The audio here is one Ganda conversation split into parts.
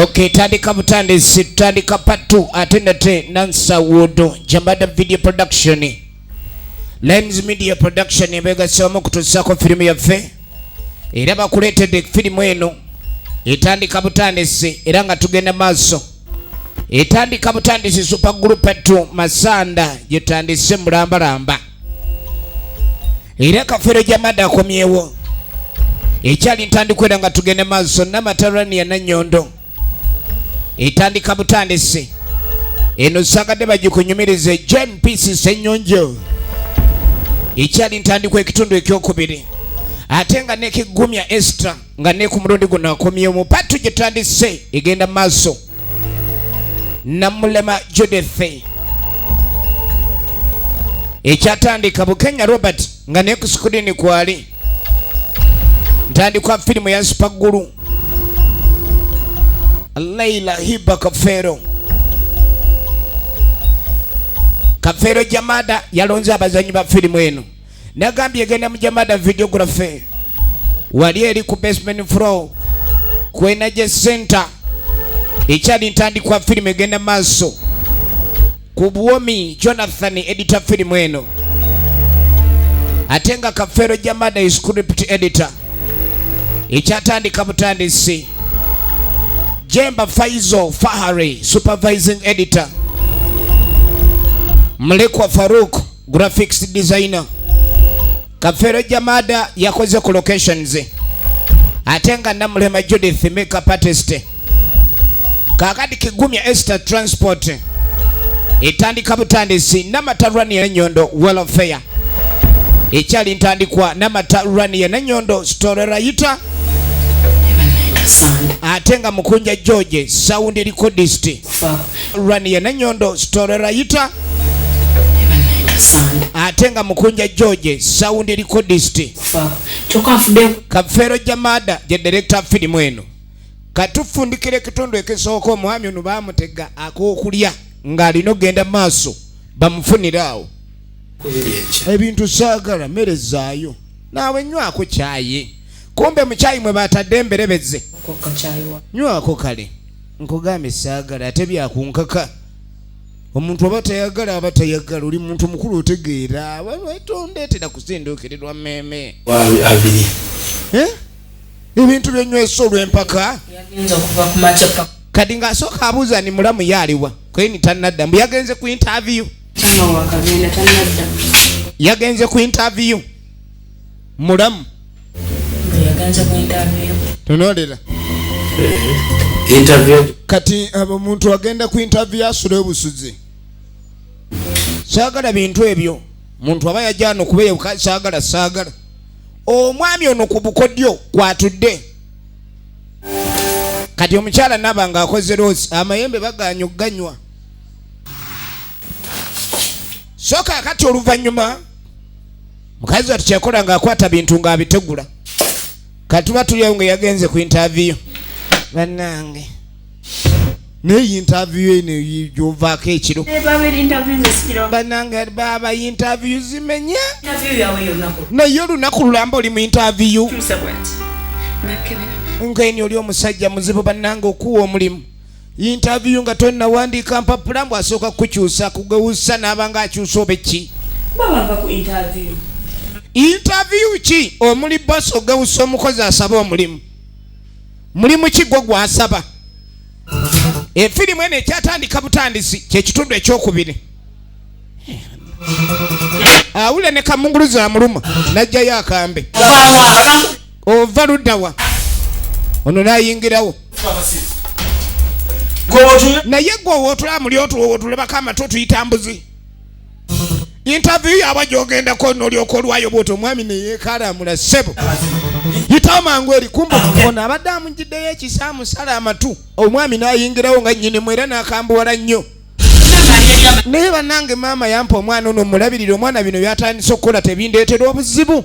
Okay, tandika butandisi, tutandika part 2 ate nate Nansa Wodo Jambada Video Production, Lens Media Production ebegasewamu okutuusaako firimu yaffe, era bakuleetedde firimu eno etandika butandisi era nga tugenda maaso. Etandika butandisi Super Group Part 2 Masanda gyetandise mulambalamba, era Kafeero Jamada akomyewo. Ekyali ntandikwa era nga tugenda maaso. Namatarania Nanyondo etandika butandisi eno, sagadde bagikunyumirize. John Peace Senyonjo, ekyali ntandikwa ekitundu ekyokubiri, ate nga nekigumya Esther nga ne ku mulundi guno akomyewo mu part 2 gyetandise egenda maaso. Namulema Judith, ekyatandika Bukenya Robert nga ne ku screen kwali. Ntandikwa firimu ya Super Glue, Laila Hiba Kafeero. Kafeero Jamada yalonze abazanyi ba firimu eno, nagambye egenda mu Jamada Videography wali eri ku basement floor ku Energy Center. Ekyali ntandikwa firimu egenda maaso ku Buwomi Jonathan, editor firimu eno, ate nga Kafeero Jamada is script editor. Ekyatandika butandisi, Jemba Faizo Fahari supervising editor, Mlekwa Faruk graphics designer. Kafeero Jamada yakoze ku locations, ate nga Namulema Judith makeup artist. Kakati Kigumya Esther transport. Etandika butandisi, Namatalwani Nanyondo welfare. Ekyali ntandikwa, Namatalwani Nanyondo story writer, ate nga Mukunja George sound recordist. Rania Nanyondo story writer, ate nga Mukunja George sound recordist. Kafeero Jamada gye director firimu eno. Katufundikira ekitundu ekisooka. Omwami ono bamutega ak'okulya ng'alina okugenda maaso, bamufunire awo ebintu. Saagala mmere zaayo, naawe nywako kyayi. Kumbe mu kyayi mwe batadde emberebeze. Nywako kale, nkugambye saagala, ate byakunkaka. Omuntu aba tayagala, aba tayagala. Oli muntu mukulu, otegeera. Tondeetera kusinduukirirwa mmeeme. Abiri. Eh? Ebintu byenywesa olw'empaka. Yagenza okuva ku makya paka Kati ng'asooka abuuza ni mulamu yaaliwa kweni, tannadda, mbu yagenze ku interview. Kyama wakagenda, tannadda. Yagenze ku interview mulamu. Mbu yagenze ku interview. Tunoolera. Interview. Kati abo omuntu agenda ku interview asula obusuzi. Saagala bintu ebyo. Muntu aba yajja no kubeebuka, saagala, saagala. Omwami ono ku bukodyo kwatudde. Kati omukyala naba ng'akoze roosi, amayembe baganya okuganywa. So kaakati oluvannyuma mukazi wati kyakola ng'akwata bintu ng'abitegula. Katuba tuli awo nga yagenze ku interview. Bannange, naye interview eno gyovaako ekiro. Babiri interview nze sigira. Bannange, baaba interview zimenya. Interview yawe yonna Naye olunaku lulamba oli mu interview. Kyusa bwati nakebera. Nkeni oli omusajja muzibu bannange okuwa omulimu. Interview nga tonnawandiika mpapula, mbw asooka kukukyusa kugewusa n'aba nga akyusa oba eki. Baba nva ku interview. Interview ki omuli boss ogewusa omukozi asaba omulimu? Mulimu ki gwo gwasaba? Efirimu eno ekyatandika butandisi, kyekitundu ekyokubiri. Awulira ne kamunguluzi amuluma, najjayo akambe. Ova luddawa? Ono nayingirawo. Naye gwe owootula muli otulebako amatu, otuyita mbuzi. Interview yaabwe gyogendako nolyoka olwayo bwoti. Omwami neyeekalamula, ssebo yitawo mangu eri. Kumbe ono abadde amugiddeyo ekisa, amusala amatu. Omwami n'ayingirawo nga nnyinimu era n'akambuwala nnyo. Naye bannange, maama yampa omwana ono mulabirire. Omwana bino byatandise okukola tebindeetera obuzibu.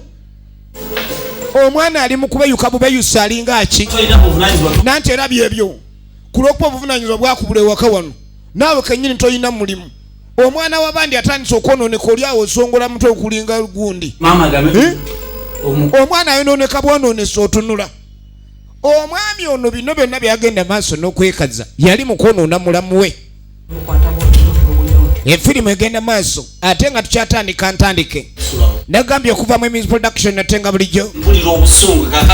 Omwana ali mu kubeyuka bubeyusa, alinga aki nanti era byebyo ku lw'okuba obuvunanyizibwa bwakubula ewaka wano, naawe kennyini tolina mulimu. Omwana w'abandi atandise okwonooneka, oli awo osongola mutwe okulinga gundi. Maama gambe. Eh? Omwana ayonooneka bwonoonesa, otunula. Omwami ono bino byonna byagenda maaso n'okwekaza yali mu kwonoona mulamu we. Efirimu egenda maaso ate nga tukyatandika ntandike. Nagambye okuva mu Emizi Production ate nga bulijjo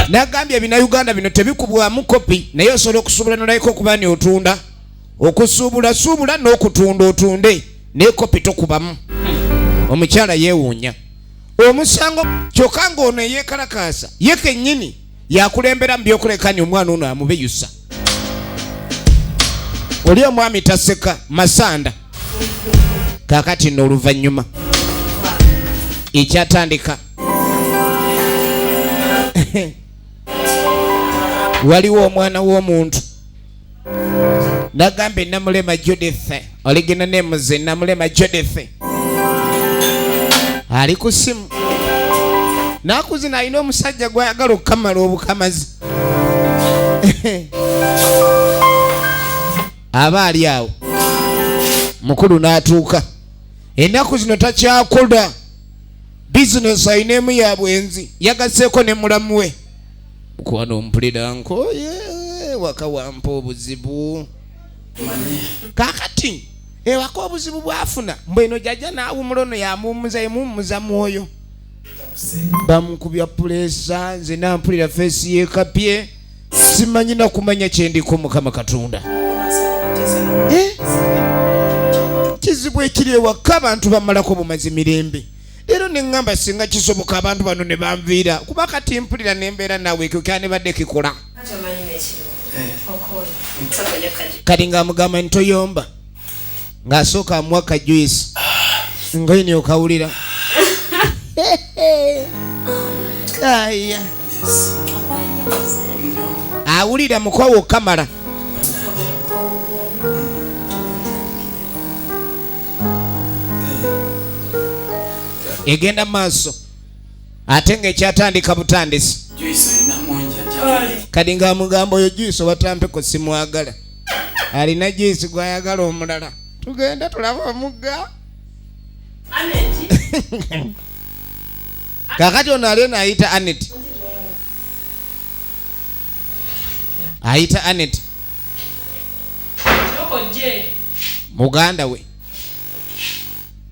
nagambye Ebinnauganda bino tebikubwamu kopi, naye osobola okusuubula nolabika okuba ni otunda, okusuubula suubula n'okutunda otunde, naye kopi tokubamu. Omukyala yeewuunya omusango kyokka ng'ono eyeekalakaasa ye kennyini yakulembera mu byokulekanya omwana ono amubeyusa. Oli omwami taseka masanda. Kakati nno oluvannyuma ekyatandika waliwo omwana w'omuntu nagambye Namulema Judith, oligenda nemuze Namulema Judith ali ku simu nakuzina, alina omusajja gwayagala okukamala obukamazi aba ali awo mukulu n'atuuka. Ennaku zino takyakola bizinesi, alina emu ya bwenzi yagaseeko ne mulamu we. Mukwano mpulira nkoye waka, wampa obuzibu. Kakati ewaka obuzibu bwafuna mbweno jajja n'awumula, ono yamuwummuza, yemuwummuza mwoyo, bamukubya pressure. Nze nampulira face yekapye, simanyi nakumanya kyendiko. Mukama Katonda. Eh? Kizibu ekiri ewaka, abantu bamalako bumazi mirembe. Leero neŋŋamba singa kisoboka abantu bano ne banviira, kuba kati mpulira nembeera naawe ekyo kyanibadde kikola. Kati ng'amugamba nti toyomba, ng'asooka amuwa ka juice ngoyini okawulira. Aya, awulira mukwawo kamala. Egenda maaso ate ng'ekyatandika butandisi. Kati ng'amugamba oyo juice owatampe simwagala, alina juice gwayagala omulala. Tugende tulabe omugga. Kakati ono aliyo ayita Anet, ayita Anet muganda we.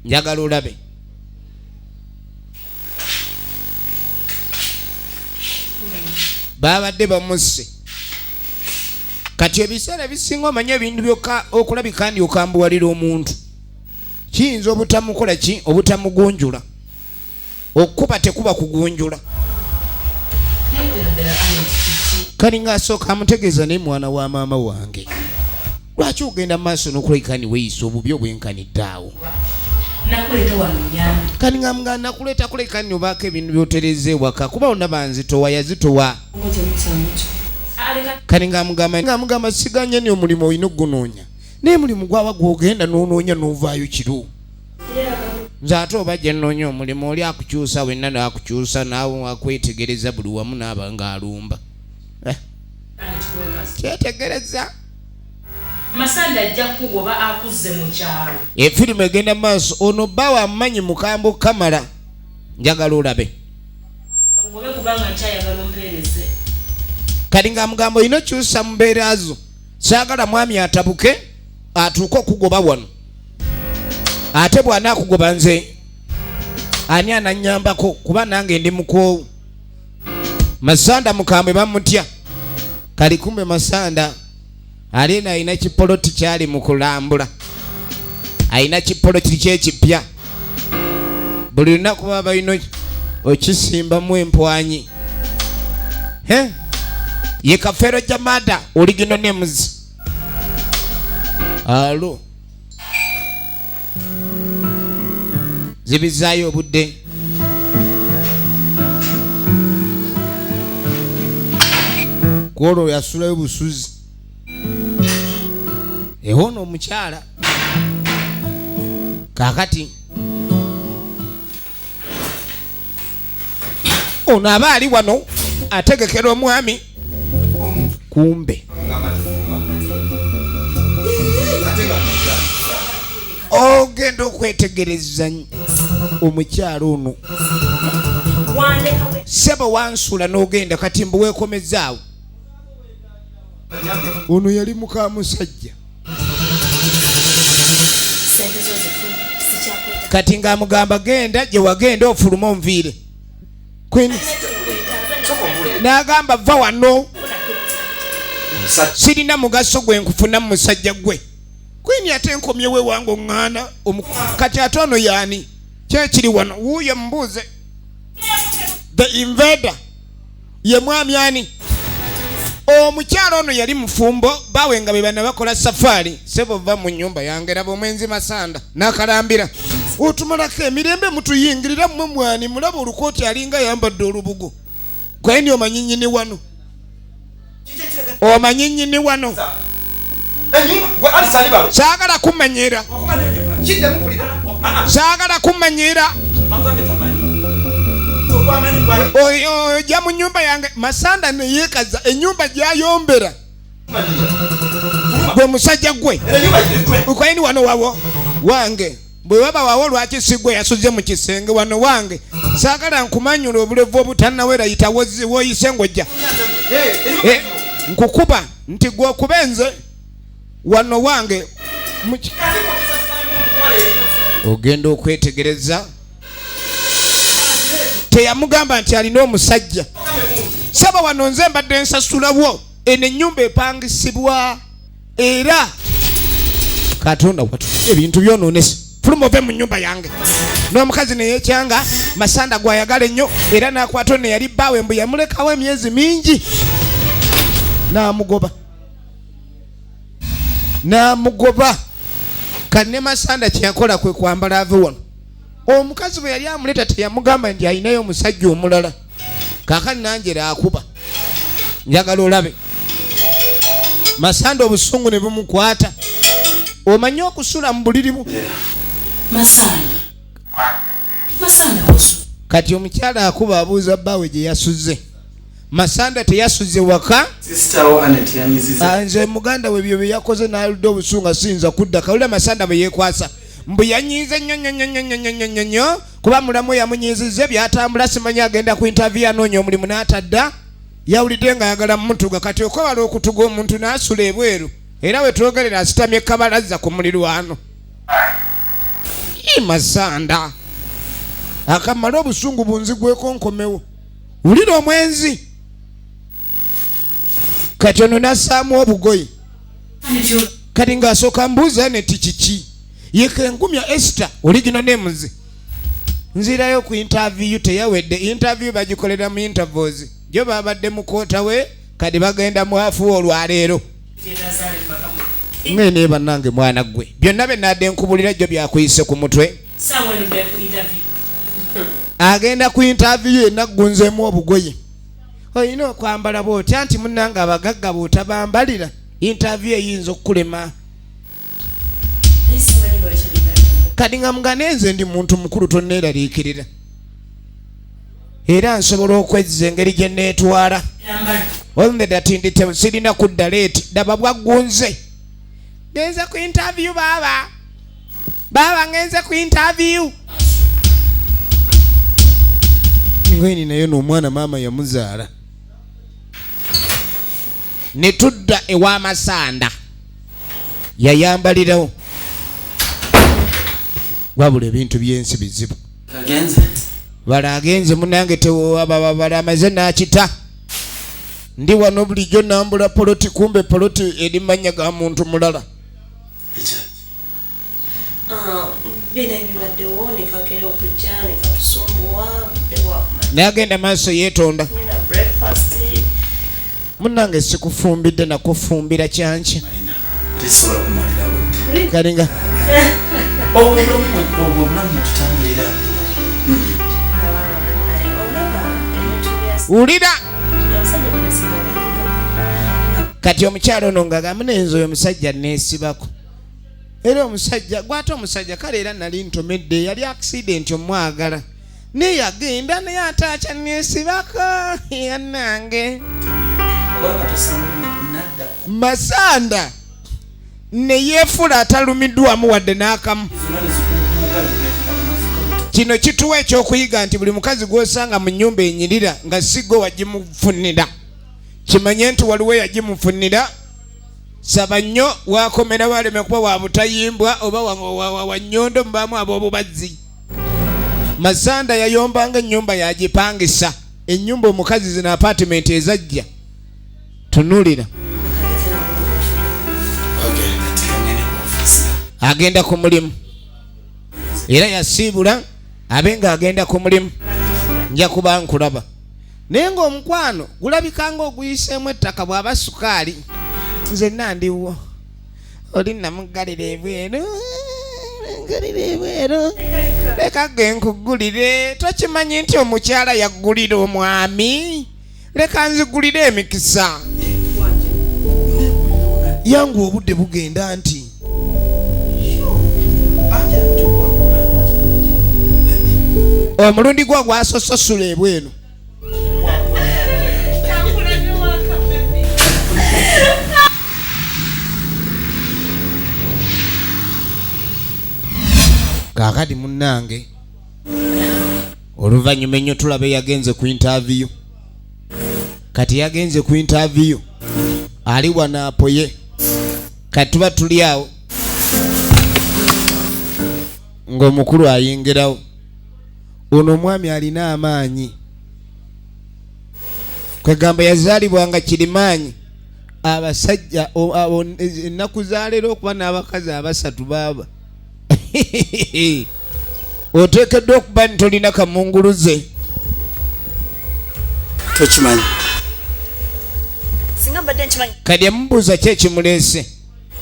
Njagala olabe. Babadde bamusse. Kati ebiseera ebisinga omanye ebintu byokka okulabika ndi okambuwalira omuntu kiyinza obutamukola ki, obutamugunjula. Okuba tekuba kugunjula. Kali ng'asooka amutegeeza, naye mwana wa maama wange, lwaki ogenda maaso n'okulabika ni weeyisa obubi obwenkanidde awo? Nakuleeta wano nyambi. Kati nga mga nakuleeta kuleka ni obaako ebintu by'otereza ewaka, kuba bonna banzitowa, yazitowa. Kati nga mugamba siganye ni omulimu olina okugunoonya, naye mulimu gwawa gwogenda n'onoonya n'ovaayo kiro? Nze ate oba gye nnoonya omulimu, oli akukyusa wenna n'akukyusa naawe akwetegereza buli wamu n'aba ng'alumba. Eh, kyetegereza. Masanda ajja kukugoba akuzze mu kyalo. Efirimu egenda maaso. Ono bbawe amumanyi mukambo kamala. Njagala olabe. Akugobe kubanga nkyayagala ompeereze. Kati ng'amugamba olina okyusa mu mbeera zo, saagala mwami atabuke atuuke okugoba wano, ate bw'anaakugoba nze ani ananyambako? Kuba nange ndi mukoowu. Masanda mukambwe bamutya. Kali kumbe Masanda ali eno alina kipoloti kyali mu kulambula, alina kipoloti kyekipya, buli lunaku baba balina okisimbamu empwanyi. He? Ye Kafeero Jamada, original names. Alo zibizaayo obudde. Kwolwo yasulayo busuzi ewona omukyala. Kakati ono aba ali wano ategekera omwami, kumbe ogenda okwetegereza omukyala ono. Wandeka we. Sebo, wansula n'ogenda, kati mbu weekomezaawo. Ono yali muka musajja. Kati ng'amugamba genda gye wagenda ofuluma onviire. Queen n'agamba va wano, sirina mugaso gwe nkufuna mu musajja gwe. Queen ate nkomyewo ewange oŋŋaana. Kati ate ono yaani? Kyekiri wano wuuyo mbuuze. The invader ye mwami ani? Omukyala ono yali mufumbo, bawe nga be bana bakola safaari. Sebo va mu nnyumba yange, laba omwenzi Masanda n'akalambira otumalako emirembe, mutuyingirira mmwe mwani? Mulaba olukooti alinga yambadde olubugo. Gweni omanyi nnyini wano? Omanyi nnyini wano? Saagala kumanyira, saagala kumanyira. Ojja mu nnyumba yange. Masanda neyeekaza ennyumba gyayombera gwe musajja gwe ukaini wano wawo wange. Bwe waba wawo lwaki si gwe yasuze mu kisenge? Wano wange, saagala nkumanyula obulevu obutannawera. Yita woyise ng'ojja nkukuba nti gwe okubenze wano wange. Ogenda okwetegereza, teyamugamba nti alina omusajja. Saba wano nze mbadde nsasulawo, eno ennyumba epangisibwa. Era Katonda watu, ebintu byonoonese. Fuluma ove mu nnyumba yange. N'omukazi neyekyanga Masanda gwayagala ennyo, era n'akwata ono yali bbaawe mbu yamulekawo emyezi mingi, n'amugoba, n'amugoba. Kanne Masanda kyeyakola kwe kwambala ave wano. Omukazi bwe yali amuleeta teyamugamba nti alinayo omusajja omulala. Kaakati nanjera akuba, njagala olabe Masanda obusungu ne bumukwata. Omanyi okusula mu buliri bwo. Masanda. Masanda wasu. Kati omukyala akuba abuuza bbaawe gye yasuze. Masanda teyasuze waka. Sister wo Anet yanyiziza. Nze muganda we byo bye yakoze n'aludde obusungu, siyinza kudda. Kawulira Masanda bwe yeekwasa mbu yanyiize nnyo nnyo nnyo nnyo nnyo nnyo nnyo nnyo kuba mulamu yamunyiizizza byatambula, simanyi agenda ku interview anoonya omulimu n'atadda, yawulidde ng'ayagala mumutuga. Kati okwewala okutuga omuntu n'asula ebweru, era we twogerera asitamye kabalaza ku mulirwano. Ii, Masanda akamala obusungu bunzigweko nkomewo. Wulira omwenzi. Kati ono n'assaamu obugoye. Kati ng'asooka mbuuza neti kiki yekengumya Esther original names. Nzirayo ku interview, teyawedde interview, bagikolera mu intervals. Jo babadde mu quarter we, kati bagenda mu half olwaleero. Ngene bannange, mwana gwe, byonna bye nadde nkubulira jjo byakuyise ku mutwe. Sawa eno dda ku interview. Agenda ku interview enaggunzeemu obugoye. Olina okwambala bw'otya nti munnange abagagga bw'otabambalira interview eyinza okukulema. Naye simanyi lwaki nina. Kati nga mugane nze ndi muntu mukulu, tonneeraliikirira, era nsobola okwezza engeri gye neetwala. Yambala. Olundedati ndi sirina kudda late. Daba bwaggunze, ngenze ku interview baaba, baaba ngenze ku interview. Ngweni naye n'omwana maama yamuzaala. Ne tudda ewa Masanda, yayambalirawo. Wabula ebintu by'ensi bizibu. Agenze. Bala agenze munange, tewababala amaze n'akita. Ndi wano bulijjo nambula poloti, kumbe poloti eri mannya ga muntu mulala. Ah, bino ebibaddewo nekakera okujja nekatusumbuwa budde bwakumanya. N'agenda maaso yeetonda. Nina breakfast. Munnange sikufumbidde, nakufumbira kyanki. Tesobola kumalira budde. Kalinga. Obwo obulamu tutambulira. Abaana bannaye, olaba ebintu bya Wulira. Abasajja banasinga. Kati omukyalo ono nga gamunenze oyo omusajja neesibako, era omusajja gwate omusajja kale, era nali ntomedde, yali accident omwagala naye yagenda, naye ate akyaneesibako yannange. Kubanga tosanga nadda. Masanda ne yeefula atalumiddwamu wadde n'akamu. Zonna nezikunkumuka nenafuka. Kino kituwa ekyokuyiga nti buli mukazi gw'osanga mu nnyumba enyirira nga si gwe wagimufunira, kimanye nti waliwo eyagimufunira. Saba nnyo wakomerawo aleme kuba wa butayimbwa oba wa nnyondo, mubaamu ab'obubazzi. Masanda yayombanga ennyumba yagipangisa, ennyumba omukazi zino apatimenti ezajja tunulira. Agenda ku mulimu era yasiibula abe nga agenda ku mulimu, nja kuba nkulaba. Naye ng'omukwano gulabika ng'oguyiseemu ettaka bw'aba sukaali. Nze nandiwo oli namuggalira ebweru, ngalira ebweru, leka ge nkugulire. Tokimanyi nti omukyala yaggulira omwami, leka nzigulire emikisa. Yangu obudde bugenda nti omulundi gwo gwasososula ebweru. Kaakati munnange oluvannyuma ennyo tulaba yagenze ku interview. Kati yagenze ku interview ali wano apoye. Kati tuba tuli awo ng'omukulu ayingirawo. Ono omwami alina amaanyi, kwegamba yazaalibwa nga kirimaanyi. Abasajja ennaku za leero okuba n'abakazi abasatu baaba oteekeddwa okuba nti tolina kamunguluze. Tokimanyi. Singa mbadde nkimanyi. Kati amubuuza ki ekimuleese.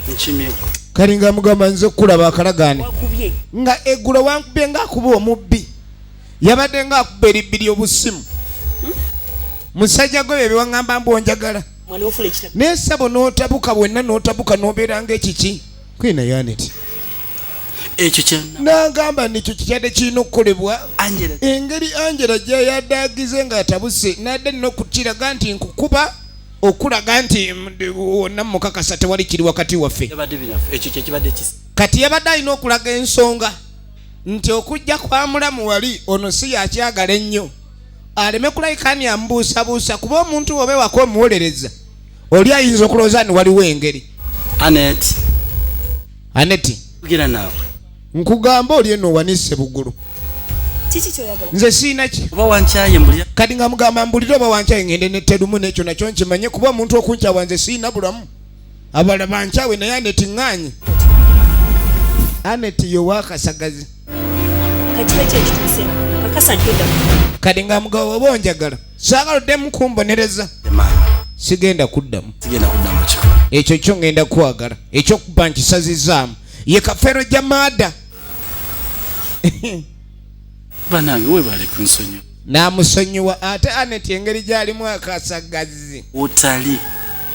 Nkimyeko. Kali nga mugamba nze okulaba akalagaane. Wakubye. Nga eggulo wankubye ng'akuba omubbi. Yabadde ng'akuba eribbi ly'obusimu. Musajja gwe bye biwaŋŋamba mbu onjagala. Mwana ofula ekitabo. Naye ssebo n'otabuka wenna n'otabuka n'obeera ng'ekiki. Kwina yaneti. Ekyo kye N'agamba nti ekyo kikyadde kirina okukolebwa. Angela. Engeri Angela gy'eyadaagize ng'atabuse n'adde nina okukiraga nti nkukuba okulaga nti wonna mukakasa tewali kiri wakati waffe. Yabadde binafu. Ekyo kye kibadde kisi. Kati yabadde alina okulaga ensonga nti okujja kwa mulamu wali ono si yakyagala ennyo, aleme kulabika ni amubuusabuusa, kuba omuntu oba ewaka omuwolereza oli ayinza okulowooza ni waliwo engeri. Annette. Annette. Gira naawe. Nkugamba oli eno owanise bugulu. Kiki ky'oyagala? Nze sirina ki. Oba wankyaye mbulira. Kati nga mugamba mbulira oba wankyaye ngende ne Terumu n'ekyo nakyo nkimanye, kuba omuntu okunkyawa nze sirina bulamu. Abalala bankyawe naye Annette ŋŋaanye. Annette ye ow'akasagazi. Kati kiba ki ekituuse? Kakasa nti odda. Kati nga mugabo oba onjagala, saagala oddemu kumbonereza. Sigenda kuddamu. Sigenda kuddamu kikola. Ekyo kyo ngenda kwagala. Ekyokuba nkisazizzaamu. Ye Kafeero Jamaada. Bannange weebale kunsonyiwa. N'amusonyiwa. Ate Annette engeri gy'alimu akasagazi. Otali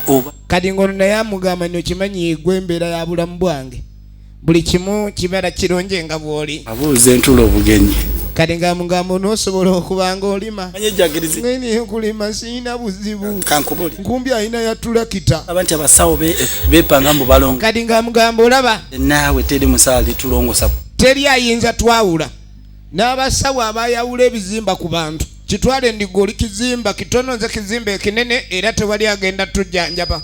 oba. Kati ng'ono naye amugamba nti okimanyi gwe embeera ya bulamu bwange. Buli kimu kibeera kirungi nga bw'oli. Abuuza entulo obugenyi. Kati ng'amugamba onoosobola okuba ng'olima. Manye ejjagirizi. Ng'eni okulima sirina buzibu. Kankubuli. Nkumbi alina ya tulakita. Aba nti abasawo beepanga mbu balongo. Kati ng'amugamba olaba. Naawe teri musawo alitulongosa. Teri ayinza twawula. N'abasawo abayawula ebizimba ku bantu. Kitwale endiga oli kizimba kitono nze kizimba ekinene era tewali agenda tujjanjaba.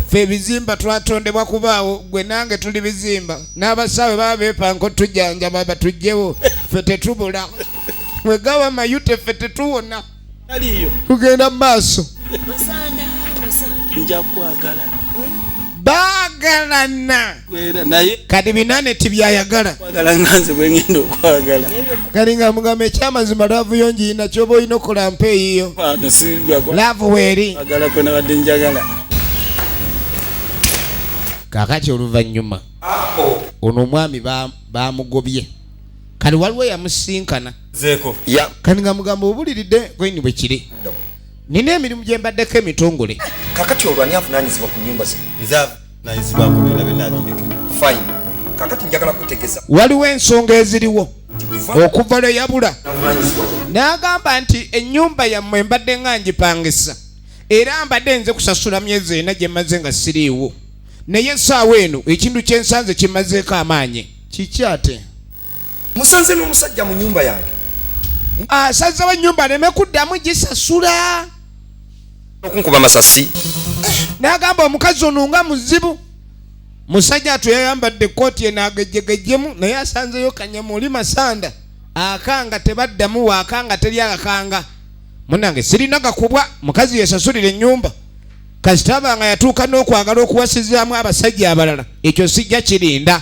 Ffe ebizimba twatondebwa kubaawo, gwe nange tuli bizimba. N'abasawo baba beepanka otujjanjaba batujjewo, ffe tetubula. Bwe gaba mayute ffe tetuwona. Taliiyo. Tugenda mu maaso. Masanda, Masanda. Nja kwagala. Baagalana. Era naye Kati binane tibyayagala. Kwagala nga nze bwe ngenda okwagala. Kati nga mugamba ekyamazima laavu yo ngiyina ky'oba olina okukola mpa eyiyo. Wano si gwa kwa- Laavu weeri. Kwagala kwe nabadde njagala. Kaakati oluvannyuma ono omwami baamugobye. Kati waliwo eyamusinkana. Zeeko. Ya. Kati nga mugamba obuliridde kweni bwe kiri. Nina emirimu gye mbaddeko emitongole. Kaakati olwo ani avunaanyizibwa ku nnyumba zino? Nze avunaanyizibwako byonna byonna abindeke. Fine. Kaakati njagala kutegeeza. Waliwo ensonga eziriwo. Okuva lwe yabula. Avunaanyizibwa ku N'agamba nti ennyumba yammwe mbadde nga ngipangisa. Era mbadde nze kusasula myezi ena gye mmaze nga siriiwo. Naye essaawa eno ekintu kye nsanze kimmazeeko amaanyi. Kiki ate? Musanze n'omusajja mu nnyumba yange. Asazeewo ennyumba aleme kuddamu gisasula. Okunkuba amasasi. N'agamba omukazi ono nga muzibu. Musajja atu yayambadde ekkooti eno agejjegejjemu, naye asanzeyo kanyama oli Masanda akanga tebaddamu waakanga teri akakanga. Munange sirina gakubwa, mukazi yesasulira ennyumba. Kasitaba nga yatuuka n'okwagala okuwasizaamu abasajja abalala, ekyo sijja kirinda.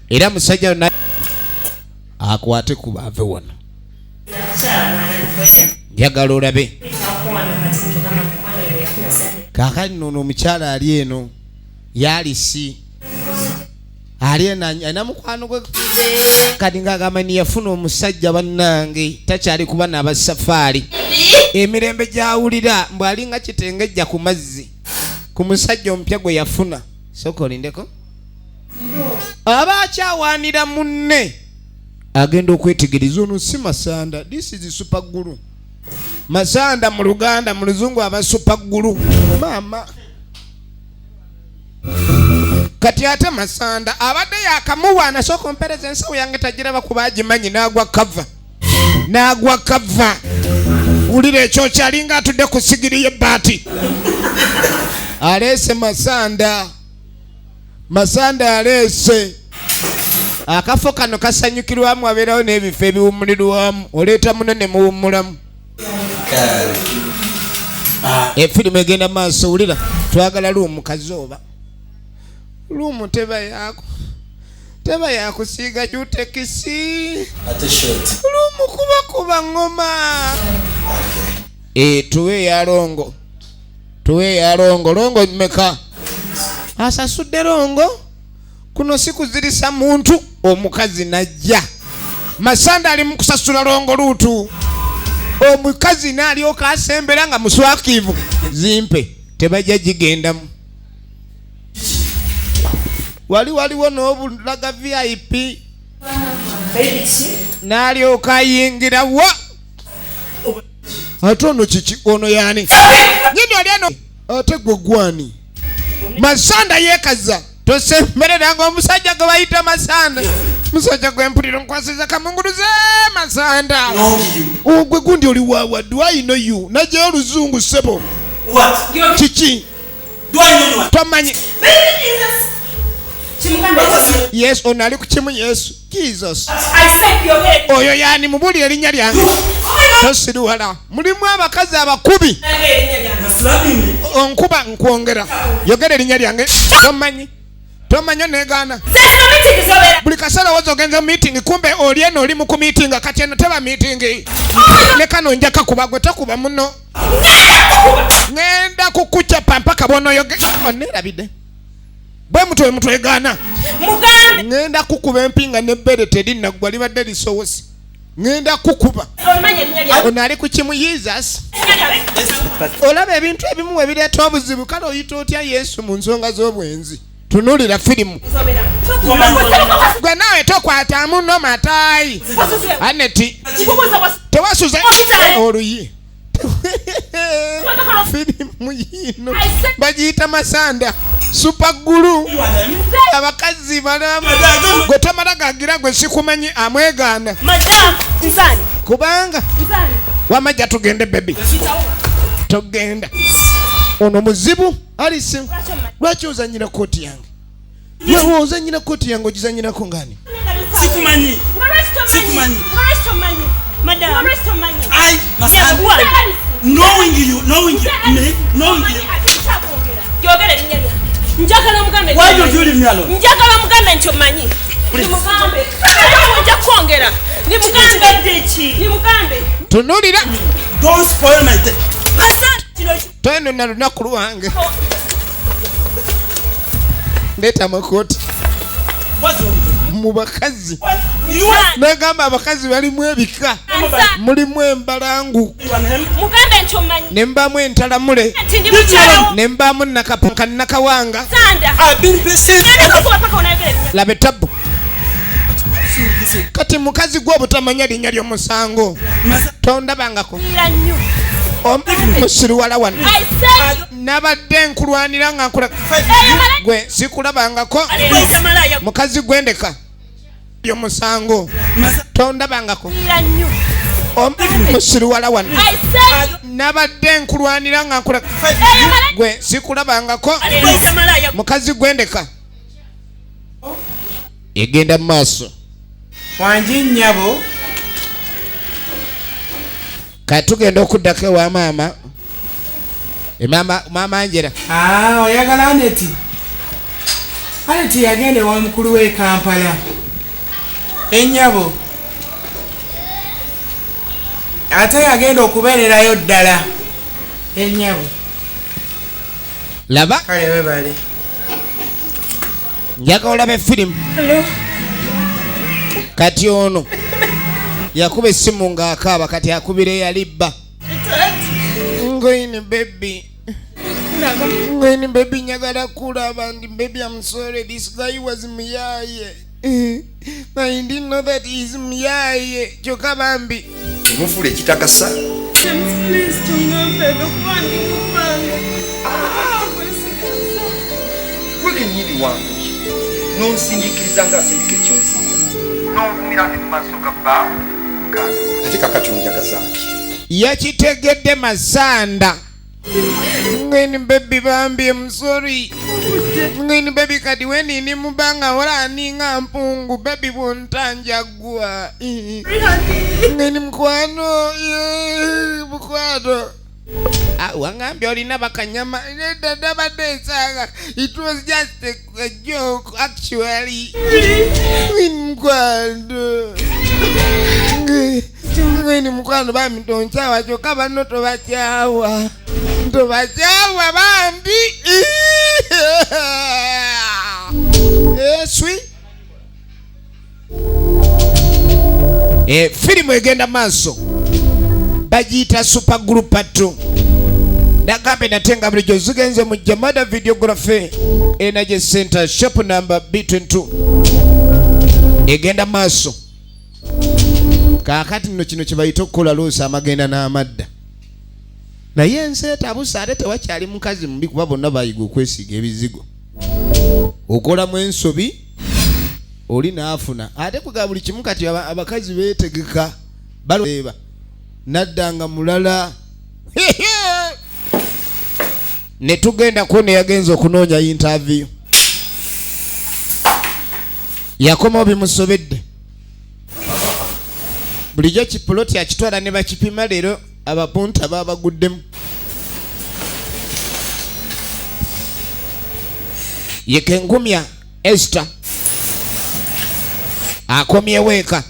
Era musajja na akwate ku baave wano, njagala olabe. Kaakati nono omukyala ali eno yalisi ali eno alina mukwano gwe kati ng'agamba ni yafuna omusajja bannange takyali kuba n'abasafaali emirembe gy'awulira mbw alinga kitengejja ku mazzi ku musajja omupya gwe yafuna. Sooka olindeko aba akyawaanira munne agenda okwetegereza ono si Masanda, this is super glue. Masanda mu Luganda, mu Luzungu aba super glue. Maama kati ate Masanda abadde yakamuwaana, sooka ompereza ensawo yange tagiraba kuba agimanyi, n'agwa kava n'agwa kava. Wulira ekyo kyalinga atudde ku sigiri y'ebbaati aleese Masanda. Masanda aleese akafo kano kasanyukirwamu, abeerawo n'ebifo ebiwummulirwamu, oleeta munene muwummulamu. Efirimu egenda maaso. Wulira, twagala room kazooba, room teba yako teba yakusiiga jutekisi room kuba kuba ngoma. Tuwe ya longo, tuwe ya longo. Longo meka asasudde longo kuno si kuzirisa muntu. Omukazi najja, Masanda ali mu kusasula longo luutu, omukazi n'alyoka asembera nga muswakiivu, zimpe tebajja gigendamu. Wali waliwo n'obulaga VIP n'alyoka ayingira wa ate ono kiki ono yani nyini oli eno ate gwe gwani. Masanda yeekaza tosembereranga omusajja gwe bayita Masanda, musajja gwe mpulira nkwasiza kamunguluze Masanda ogwe gundi oli wawa. Do I know you? Najjayo oluzungu ssebo. Kiki tomanyi? Yes, ono ali ku kimu. Yesu, Jesus, oyo yani mubulire erinnya lyange tosiriwala. Mulimu abakazi abakubi, onkuba nkwongera yogera erinnya lyange. Tomanyi, tomanyi onegaana buli kaseera woza ogenza mu meeting, kumbe oli eno oli mu ku meeting. Kati eno teba meeting, ne kano nja kakuba gwe tokuba muno, ŋŋenda kukucapa mpaka bw'onoyoge oneerabidde bwe mutwe mutwegaana. Ŋŋenda kukuba empinga n'ebbere terinaggwa libadde lisowose, ŋŋenda kukuba. Ono ali ku kimu Jesus. Olaba ebintu ebimu we bireeta obuzibu. Kale oyita otya Yesu mu nsonga z'obwenzi? Tunuulira firimu gwe naawe tokwata muno mataayi aneti tewasuze oluyi. Firimu yiino bagiyita Masanda super glue. Abakazi balamu gwe tomala gagira gwe sikumanyi amwegaana kubanga wamajja tugende baby togenda. Ono muzibu alisi, lwaki ozanyira kooti yange? Wewe ozanyira kooti yange ogizanyirako ngani? Sikumanyi. Sikumanyi. I, Masanda, knowing you, knowing you, me, knowing you. Why don't you leave me alone? Njagala mugambe nti omanyi. Nimugambe nja kwongera, nimugambe, nimugambe. Tunulira. Don't spoil my day. Toyonona lunaku lwange. Ndeeta amakooti What's wrong with mu bakazi. you? You are Nagamba abakazi balimu ebika, mulimu embalangu you and him. Mugambe nti omanyi ne mbamu entalamule nti ndi mukyalawo ne mbamu nakawanga. Sanda. I've been patient. Ngenda kukuba paka onayogera erinnya. Laba etabbu kati mukazi gwe obutamanya linnya ly'omusango tondabangako. Ira nnyo. Musiriwala wano. I said Nabadde nkulwanira nga nkula gwe sikulabangako. you malaya. Mukazi gwendeka yomusango tondabangako. Ira nnyo. Musiriwala wano. I said you Nabadde nkulwanira nga nkula gwe sikulabangako. malaya. Mukazi gwendeka. Egenda mu maaso. Wangi nnyabo. Kati tugenda okuddako ewa maama. Maama, maama Angela. Ah, oyagala Aneti? Aneti yagenda ewa mukulu we e Kampala. Ennyabo. Ate yagenda okubeererayo ddala. Ennyabo. Laba. Kale webale. Njagala olabe firimu. Kati ono yakuba essimu ng'akaaba, kati akubira eyali bba. Ngoyini baby. Ngoyini baby, njagala kulaba ndi baby, I'm sorry, this guy was muyaye. I didn't know that he is muyaye. Kyokka bambi. Temufuula ekitagasa. James, please tongamba ebyo kuba ndi mu bbanga. Gwe kennyini wange n'onsindiikiriza ng'asindika ekyonziira. N'onvumira ne mu maaso ga bbaawe ate kakati onjagaza ki? Yakitegedde Masanda. Ngeni baby bambi, I'm sorry. Ngeni baby, kati weni ni mubanga wala aninga mpungu baby bwontanja gwa. Ngeni mukwano, mukwano. Ah, wangambye olina bakanyama. Nedda nabadde nsaaga. It was just a joke actually. Ngeni mukwano. Ngeni mukwano bambi tonkyawa kyokka banno tobakyawa. Tobakyawa bambi. Eswi. Firimu egenda maaso. Bagiyita Super Group 2. Nagambe nate nga bulijjo zigenze mu Jamada Videography Energy Center shop number B22. Egenda maaso. Kaakati nno kino kye bayita okukola loosi amagenda n'amadda. Naye ensi etabuse ate tewakyali mukazi mubi kuba bonna bayiga okwesiiga ebizigo. Okolamu ensobi oli n'afuna. Ate kuga buli kimu kati abakazi beetegeka baleba naddanga mulala. Ne tugenda ku ne yagenza okunoonya interview. Yakomawo bimusobedde. Bulijjo kipuloti akitwala ne bakipima leero abapunta babaguddemu. Ye Kengumya Esther akomyewo eka.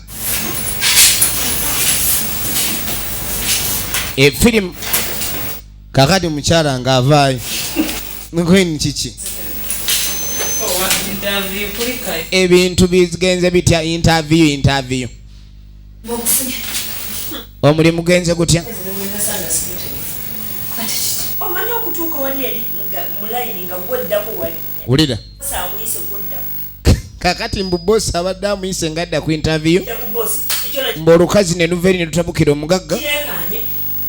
Efirimu kakati mukyala ng'avaayo. Nkwini kiki? Ebintu bigenze bitya? Interview, interview. Omulimu genze gutya? Omanyi okutuuka wali eri nga mu layini nga gwoddako wali. Wulira. Bosi akuyise gwoddako. Kakati mbu bosi abadde amuyise ng'adda ku interview. Dda ku bosi. Ekyo Mbu olukazi ne luva eri ne lutabukira omugagga. kireekaanye.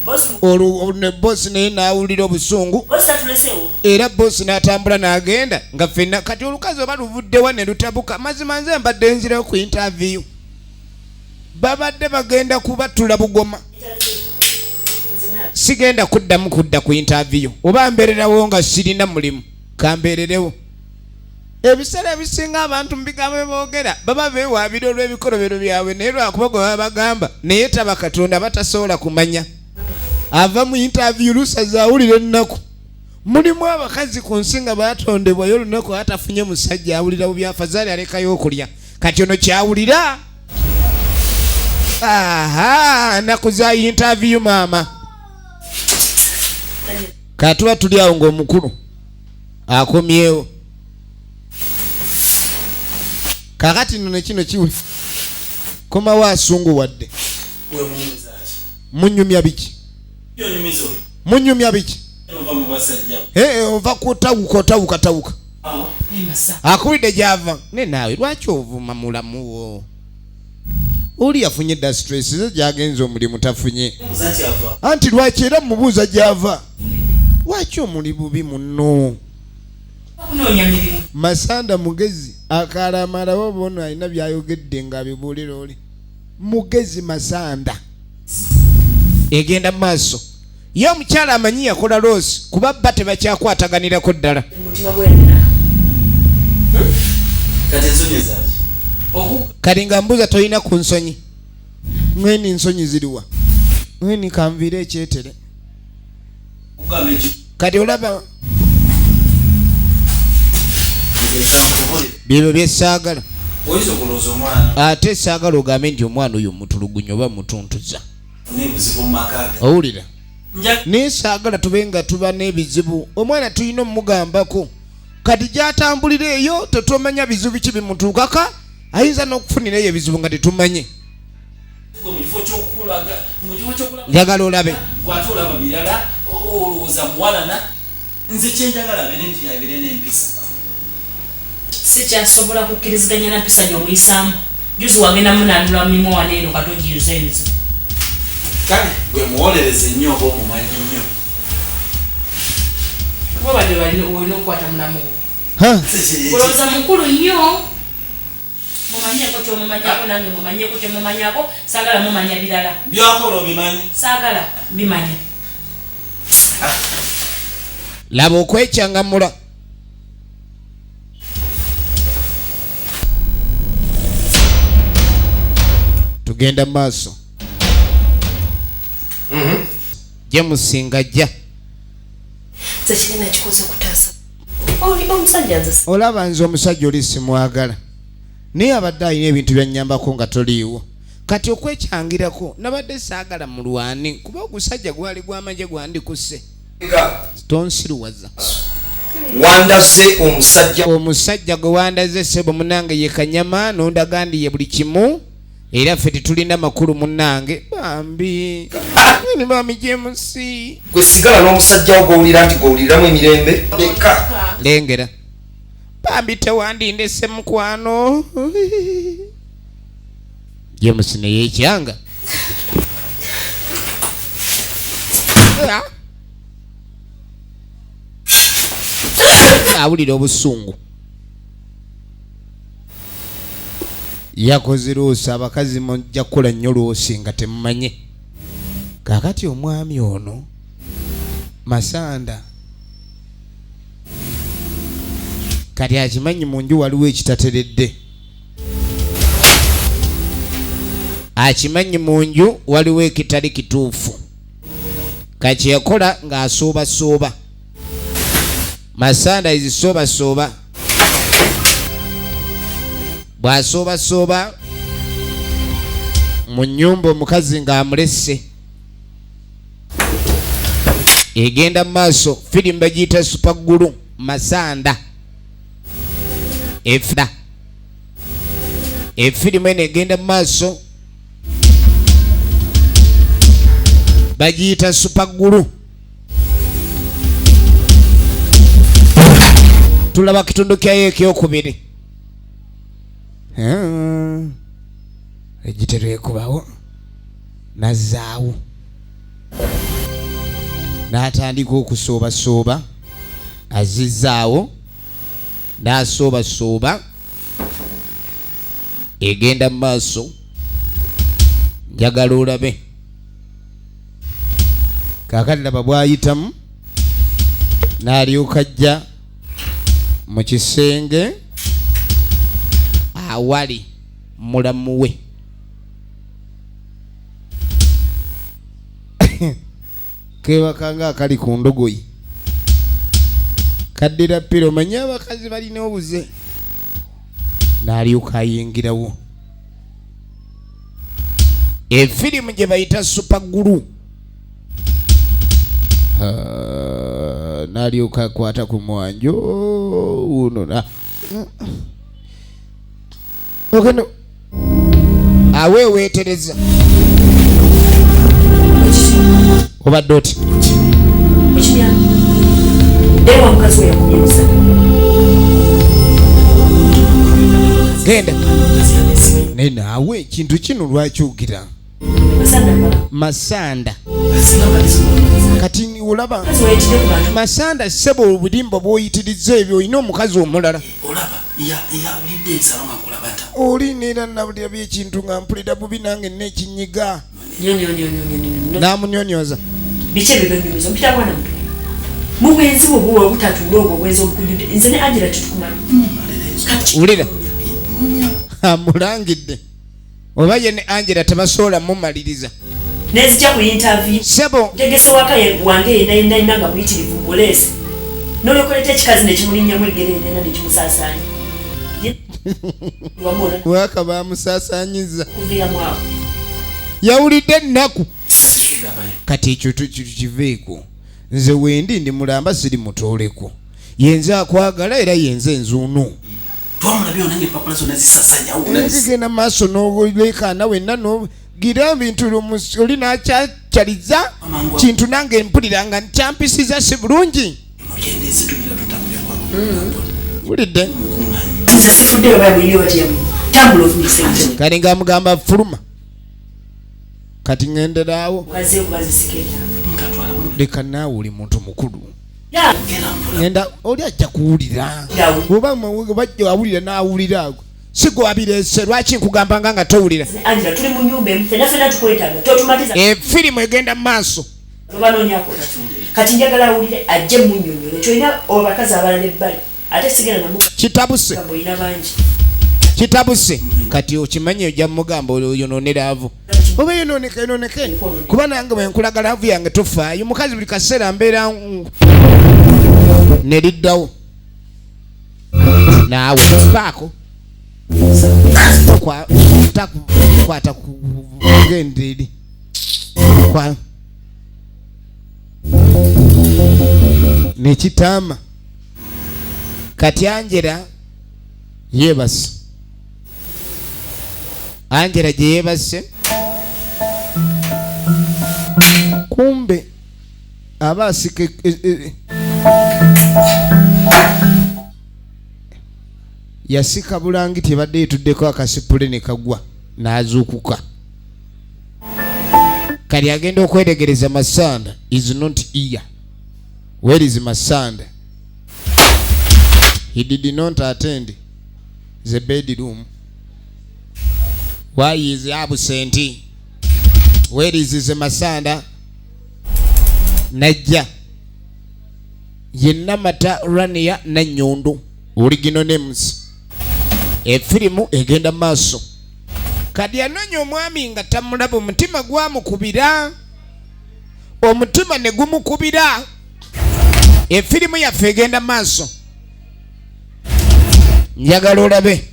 Bosi Olwo ne bosi naye n'awulira obusungu. Bosi tatuleseewo. Era bosi n'atambula n'agenda nga ffenna kati olukazi oba luvuddewa ne lutabuka. Mazima nze mbadde nzirayo ku interview. Babadde bagenda kubatula bugoma. Sigenda kuddamu kudda ku interview. Oba mbeererawo nga sirina mulimu, kambeererewo. Ebiseera ebisinga abantu mu bigambo bye boogera baba beewaabira olw'ebikolobero byabwe, naye lwakuba gwe baba bagamba naye taba Katonda batasobola kumanya. Ava mu interview lusaze awulira ennaku. Mulimu abakazi ku nsi nga baatondebwayo olunaku atafunye musajja awulira bubi, afazaali alekayo okulya. Kati ono kyawulira. Aha, nnaku za interview maama. Katuba tuli awo ng'omukulu akomyewo. Kaakati nno ne kino kiwe. Komawo asunguwadde. Munyumya biki? Munyumya biki? Ova kutawuka, otawuka, tawuka. Akulidde gy'ava. Ne naawe lwaki ovuma mulamu wo? Oli yafunye dda stress ze gy'agenze omulimu tafunye. Anti lwaki era mubuuza gy'ava? Lwaki omuli bubi munno? Masanda mugezi akalamalawo bono alina by'ayogedde ng'abibuulira oli. Mugezi Masanda. Egenda mu maaso. Ye omukyala amanyi yakola loosi kuba bba tebakyakwataganirako ddala. Omutima gwerina. Kati ensonyi zaaki? Kati nga mbuuza tolina ku nsonyi. Mweni nsonyi ziriwa? Mweni kanviire ekyetere. Kati olaba byebyo byesaagala. Ate saagala ogambe nti omwana oyo mutulugunya oba mutuntuza. Owulira? Naye saagala tube nga tuba n'ebizibu. Omwana tulina omugambako. Kati gy'atambulira eyo tetumanya bizibu ki bimutuukaka, ayinza n'okufunira eyo ebizibu nga tetumanye. Njagala olabe. Gwate olaba birala, olowooza muwalana. Nze kyenjagala abeere nti abeere n'empisa. Sikyasobola kukkiriziganya na mpisa gy'omuyisaamu. Juzi wagenda munanula mimwa wano eno kati ogiyuzayuza. Kale gwe muwolereze nnyo oba omumanyi nnyo. Kuba badde olina okukwata mulamu wo. Olowooza mukulu nnyo. Mumanyeko kyomumanyako nange mumanyeko kyemumanyako, saagala mumanya birala. Byakola obimanyi? Saagala bimanya. Laba okwekyangamula. Tugenda maaso. James ngajja. Nze kirina kikoze okutaasa. Oli omusajja nze. Olaba nze omusajja oli simwagala. Naye abadde alina ebintu byannyambako nga toliiwo. Kati okwekyangirako nabadde saagala mulwane kuba ogusajja gwali gwamagye gwandikusse. Tonsiruwaza. Wandaze omusajja. Omusajja gwe wandaze ssebo munnange ye kanyama n'ondagandiye buli kimu. Era ffe tetulina makulu munnange. Bambi. Ni bambi James. Gwe sigala n'omusajja wo gw'owulira nti gw'owuliramu emirembe. Leka. Lengera. Bambi tewandindese mukwano. James ne yeekyanga. Awulira obusungu. Yakoze loosi, abakazi mujja kukola nnyo loosi nga temumanye. Kaakati omwami ono Masanda kati akimanyi mu nju waliwo ekitateredde. Akimanyi mu nju waliwo ekitali kituufu. Kati yakola ng'asoobasooba. Masanda izisoobasooba. Bw'asoobasooba mu nnyumba omukazi ng'amulesse. Egenda mu maaso, firimu bagiyita Super Glue Masanda. Efirimu eno egenda mu maaso bagiyita Super Glue. Tulaba kitundu kyayo ekyokubiri. Egitero ekubawo nazzaawo n'atandika okusoobasooba, azizzaawo n'asoobasooba, egenda mu maaso. Njagala olabe kaakati laba bw'ayitamu n'alyoka ajja mu kisenge awali mulamu we. Keebaka nga akali ku ndogoyi. Kaddira piro, omanyi abakazi balina obuze. N'alyoka ayingirawo. Efirimu gye bayita Super Glue. N'alyoka akwata ku mwanjo uno na ogenda aweeweetereza. Obadde oti? Genda. Naye naawe ekintu kino lwaki ogira? Masanda. Kati olaba Masanda ssebo obulimba bw'oyitirizza ebyo, olina omukazi omulala. Oli neera nabulira by'ekintu nga mpulira bubi nange n'ekinyiga. N'amunyonyoza. Biki ebyo by'onyumiza? Ompita mwana muto. Mu bwenzi bwo buwa obutatuula obwo obwenzi obukujjudde. Nze ne Angela tetukumanyi. Wulira. Amulangidde oba ye ne Angela tebasobola mumaliriza. Nenzija ku interview. Sebo. Ntegese waka wange yenna yenna yenna nga muyitirivu muleese. N'olyoka ekikazi ne kimulinnyamu eggere yenna ne kimusaasaanya. Waka bamusaasaanyiza. Kuviiramu awo. Yawulidde ennaku. Kati ekyo tukiveeko. Nze wendi ndi mulamba siri mutooleko. Yenze akwagala era yenze nzuuno. Genda maaso n'oleekaana wenna gira ebintu oli n'akyakyaliza kintu nange mpulira nga nkyampisizza si bulungi. Wulidde. Kati ng'amugamba fuluma. Kati ŋŋenderaawo. Leka naawe oli muntu mukulu. Ngenda oli ajja kuwulira. Oba bajja awulira n'awulira ago. Si gwe wabireese lwaki nkugamba nga towulira. Angela tuli mu nnyumba emu ffenna ffenna tukwetaaga totumatiza. Efirimu egenda mu maaso. Kati njagala awulire ajje munnyonnyole kyolina abakazi abalala ebbali ate sigenda namu. Kitabuse. Olina bangi. Kitabuse. Kati okimanyi ojja mugamba oyonoone laavu. Oba yonooneke yonooneke. Kuba nange bwe nkulaga laavu yange tofaayo. Mukazi buli kaseera mbeera ne liddawo. Naawe paako. Kwata kugenda eri. Nekitaama. Kati Angela yeebase. Angela gye yeebase. Kumbe aba asika yasika bulangiti ebadde yetuddeko akasipule ne kagwa n'azuukuka. Kali agenda okwetegereza Masanda is not here. Where is Masanda? He did not attend the bedroom. Why is he absent? Where is the Masanda? Najja. Yenna Mata Rania Nannyondo. Original names. Efirimu egenda maaso. Kati anoonya omwami nga tamulaba omutima gwamukubira. Omutima ne gumukubira. Efirimu yaffe egenda maaso. Njagala olabe.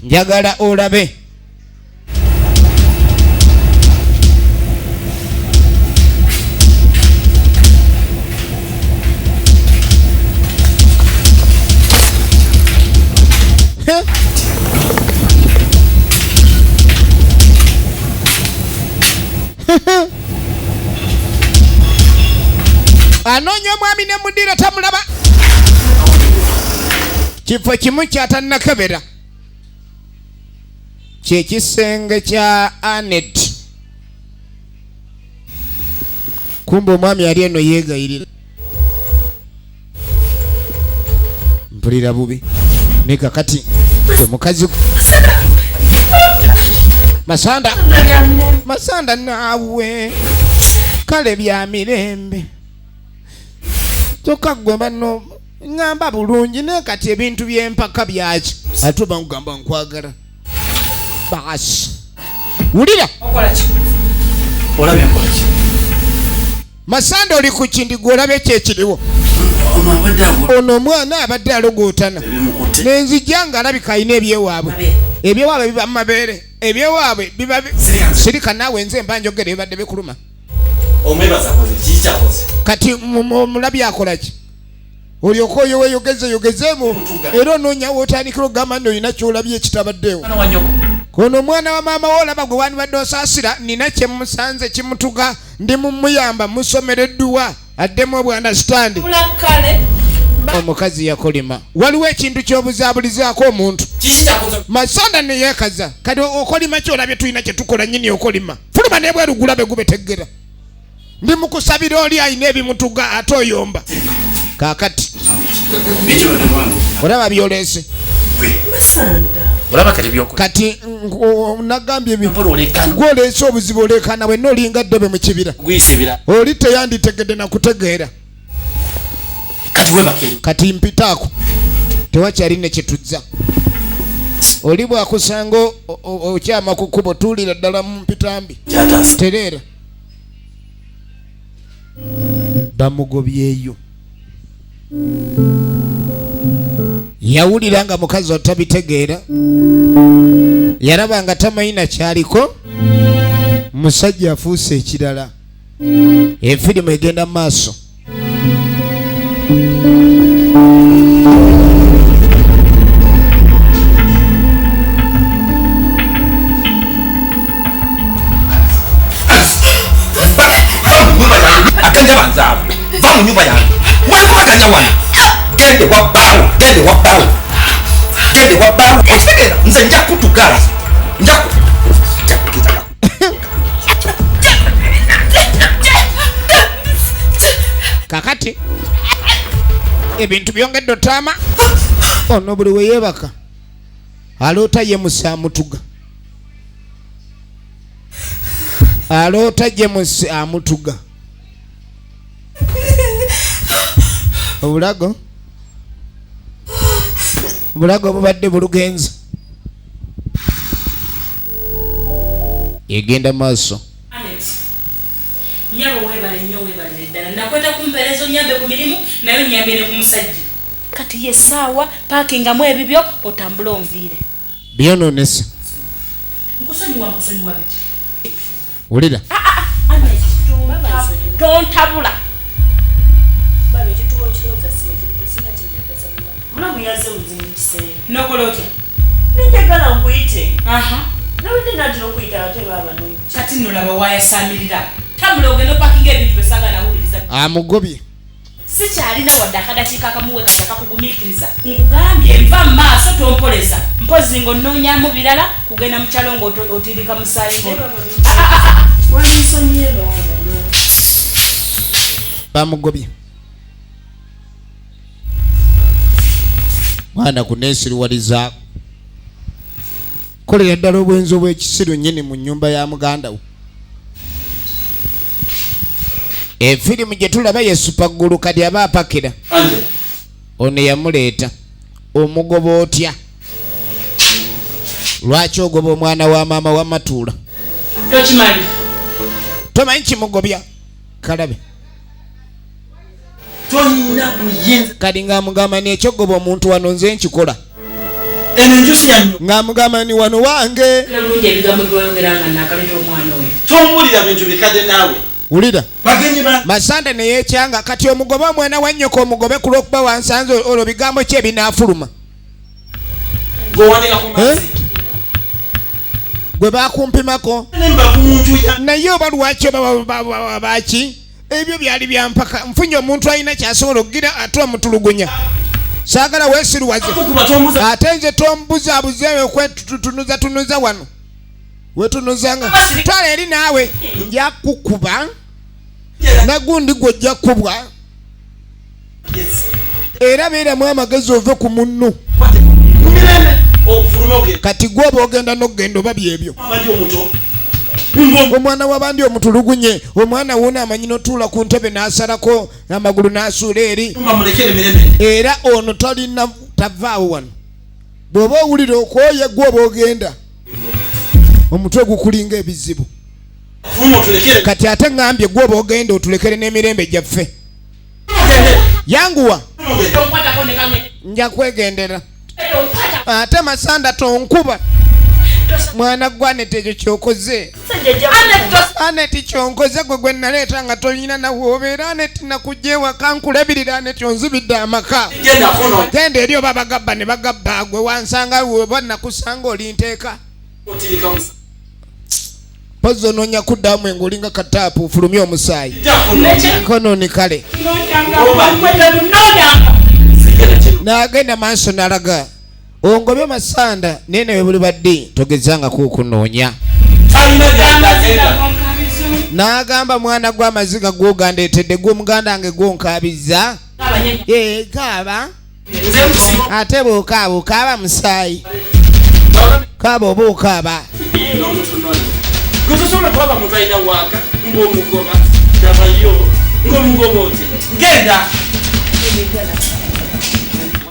Njagala olabe. Anoonya omwami ne mudira tamulaba. Kifo kimu kyatannakebera kye kisenge kya Anet. Kumbe omwami ali eno yeegayirira. Mpulira bubi. Ne kakati omukazi Masanda Masanda naawe kale bya mirembe. Kyokka gwe banno ŋŋamba bulungi naye kati ebintu by'empaka byaki ate oba nkugamba nkwagala. Baasi wulira. Masanda oli ku kindi gwe olabye ki ekiriwo. Ono omwana abadde alogootana nenzijja ng'alabika alina ebyewaabwe. Ebyewaabwe biba mu mabeere. Ebyewaabwe biba sirika naawe nze mba njogera ebibadde bikuluma. Kati omulabi akola ki? Olyoka oyo weeyogeze yogezeemu era onoonya w'otandikira okugamba nti olina ky'olabye ekitabaddeewo. Kono omwana wa maama wo olaba gwe wandibadde osaasira nina kye musanze kimutuga ndi mumuyamba musomera edduwa addemu obwandasitandi. Omukazi yakolima. Waliwo ekintu ky'obuzaabulizaako omuntu. Masanda ne yeekaza. Kati okolima ky'olabye tulina kye tukola nnyini okolima. Fuluma n'ebweru gulabe gubeteggera. Ndi mukusabira oli alina ebimutuga ate oyomba. Kaakati olaba byoleese. Kati nagambye gwoleese obuzibu oleekaana wenna olinga ddebe mu kibira. Oli teyanditegedde na kutegeera. Kati webake. Kati mpitaako. Tewakyali ne kyetuzza. Oli bw'akusanga okyama ku kkubo tuulira ddala mu mpitambi. Tereera. Bamugobyeyo. Yawulira nga mukazi atabitegeera. Yalaba nga tamanyi na kyaliko. Musajja afuuse ekirala. Efirimu egenda mu maaso. Aganja banzaabo. Va mu nyumba yange. Mwekubaganya wano. Gende wa bbaawo, gende wa bbaawo. Gende wa bbaawo. Okitegeera nze nja kutugala. Nja kugeza. Kakati ebintu byongedde otaama. Ono buli we yeebaka aloota ye musa amutuga. Aloota gye musi amutuga. Obulago obulago bubadde bulugenza. Egenda maaso. Anet, nyabo weebale nnyo, weebalire ddala. Nakweta kumpeereza onyambe ku mirimu naye onyambe ne ku musajja. Kati ye essaawa paakingamu ebibyo otambule onviire. Byonoonese. Nkusonyiwa, nkusonyiwa biki? Wulira. Anet, tontabula. Babe ekituba okirowooza si bwe kiri, singa kyenjagaza mulamu. Mulamu yazze buzibu mu kiseera. N'okola otya? Nenjagala nkuyite. Nabadde naatera okuyita ate baaba n'omu. Kati nno laba wayasamirira. Tambula ogende opakinga ebintu besanga nawuliriza. Amugobye. Sikyalina wadde akadakiika akamuwe kati akakugumiikiriza. Nkugambye nva mu maaso tompoleza. Mpozzi ng'onnoonyaamu birala kugenda mu kyalo ng'otirika musaayi Wansonyiye baaba. Bamugobye. Mwana kuneesiruwalizaako. Kolera ddala obwenzi obw'ekisiru nnyini mu nnyumba ya muganda wo. Efirimu gye tulaba ye Supaggulu kati aba apakira. Ono yamuleeta. Omugoba otya? Lwaki ogoba omwana wa maama wa Matuula? Tokimanyi. Tomanyi kimugobya. Kalabe. Tolina buyinza. Kati ng'amugamba ni ekyogoba omuntu wano nze nkikola. Eno enju si ya nnyo. Ng'amugamba ni wano wange. Bulungi ebigambo by'oyogera nga naakaleeta omwana oyo. Tomuwulira bintu bikadde naawe. Wulira. Bagenyi ba Masanda ne yeekyanga kati omugobe omwana wa nnyoko omugobe ku lw'okuba wansanze olwo bigambo ki ebinaafuluma? Gwe ku mazzi. Gwe baakumpimako. Nemba ku nju ya Naye oba lwaki oba baaki? Ebyo byali bya mpaka. Nfunye omuntu alina ky'asobola okugira ate omutulugunya. Saagala weesiruwaze. Ate nze tombuzaabuze okwetutunuza tunuza wano. Wetunuzanga. Twala eri naawe. Nja kukuba. Nagundi gwe ojja kubwa. Era beeramu amagezi ove ku munno. Kati gwe oba ogenda n'okugenda oba byebyo. Omwana w'abandi omutulugunye. Omwana wuno amanyi n'otuula ku ntebe n'asalako amagulu n'asuula eri. Era ono talina tavaawo wano. Bw'oba owulira okwoye gwe oba ogenda. Omutwe gukulinga ebizibu. Kati ate ŋŋambye gwe oba ogenda otulekere n'emirembe gyaffe. Yanguwa. Nja kwegendera. Ate Masanda tonkuba. Mwana gwanete ekyo ky'okoze. Aneti kyonkoze gwe gwe naleeta nga tolina nawobeera. Aneti nakujja ewaka nkulabirira. Aneti onzibidde amaka. Genda eri oba bagabba ne bagabba gwe wansanga oba nakusanga oli nteeka. Mpozzi onoonya kuddamu ng'olinga kataapu ofulumye omusaayi. Konooni kale. N'agenda maaso n'alaga. Ongobye Masanda naye nawe buli badde togezangako okunoonya. N'agamba mwana gw'amaziga gw'ogandeetedde gw'omuganda wange gw'onkaabizza. Kaaba. Ate bw'okaaba okaaba musaayi. Kaaba oba okaaba. Gwe tosobola kulaba muntu alina waaka ng'omugoba nabayo ng'omugoba oti genda.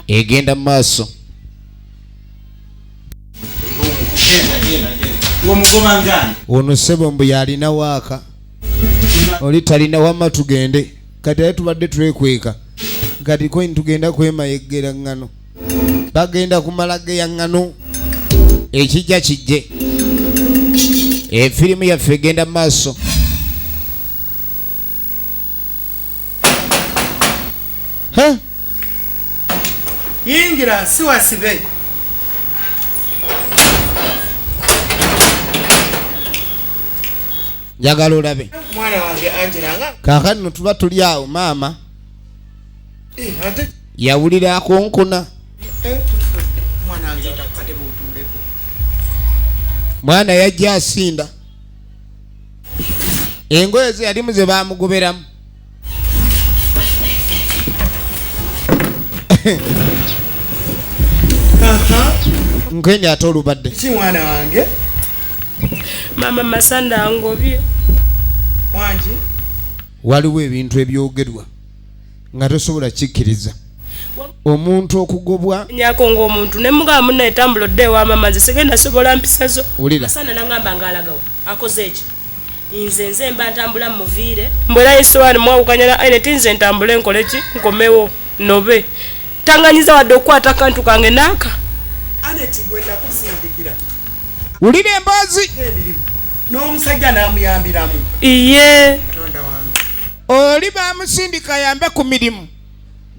Egenda mu maaso. Ono ssebo mbu yalina waaka, oli talina. Wamma tugende kati, aye tubadde twekweka kati kweni tugenda kwemayeggera ŋŋano, bagenda kumala geya ŋŋano, ekijja kijje. Efirimu yaffe egenda mu maaso. Ha? Yingira, siwasibe. Njagala olabe. Mwana wange Angela nga Kaakati no tuba tuli awo, maama ate yawulira akonkona. Mwana wange otakukate buutuuleko. Mwana yajja asinda engoye ze yalimu ze bamugoberamu. Nkeni ate olubadde. Ki mwana wange? Mama, Masanda angobye. Wangi? Waliwo ebintu ebyogerwa nga tosobola kikkiriza omuntu okugobwa. Nyako ng'omuntu ne mugamba munna etambula odde ewa mama, nze sigenda sobola mpisa zo. Wulira. Masanda nangamba ng'alagawo akoze eki, nze mba ntambula muviire mbwera yesowaani mwawukanya na aine ti nze ntambule nkole ki, nkomewo nobe tanganyiza wadde okukwata akantu kange naaka. Aneti gwe nakusindikira Wulira emboozi. Emirimu n'omusajja n'amuyambiramu. Iye. Katonda wange. Oli bamusindika yambe ku mirimu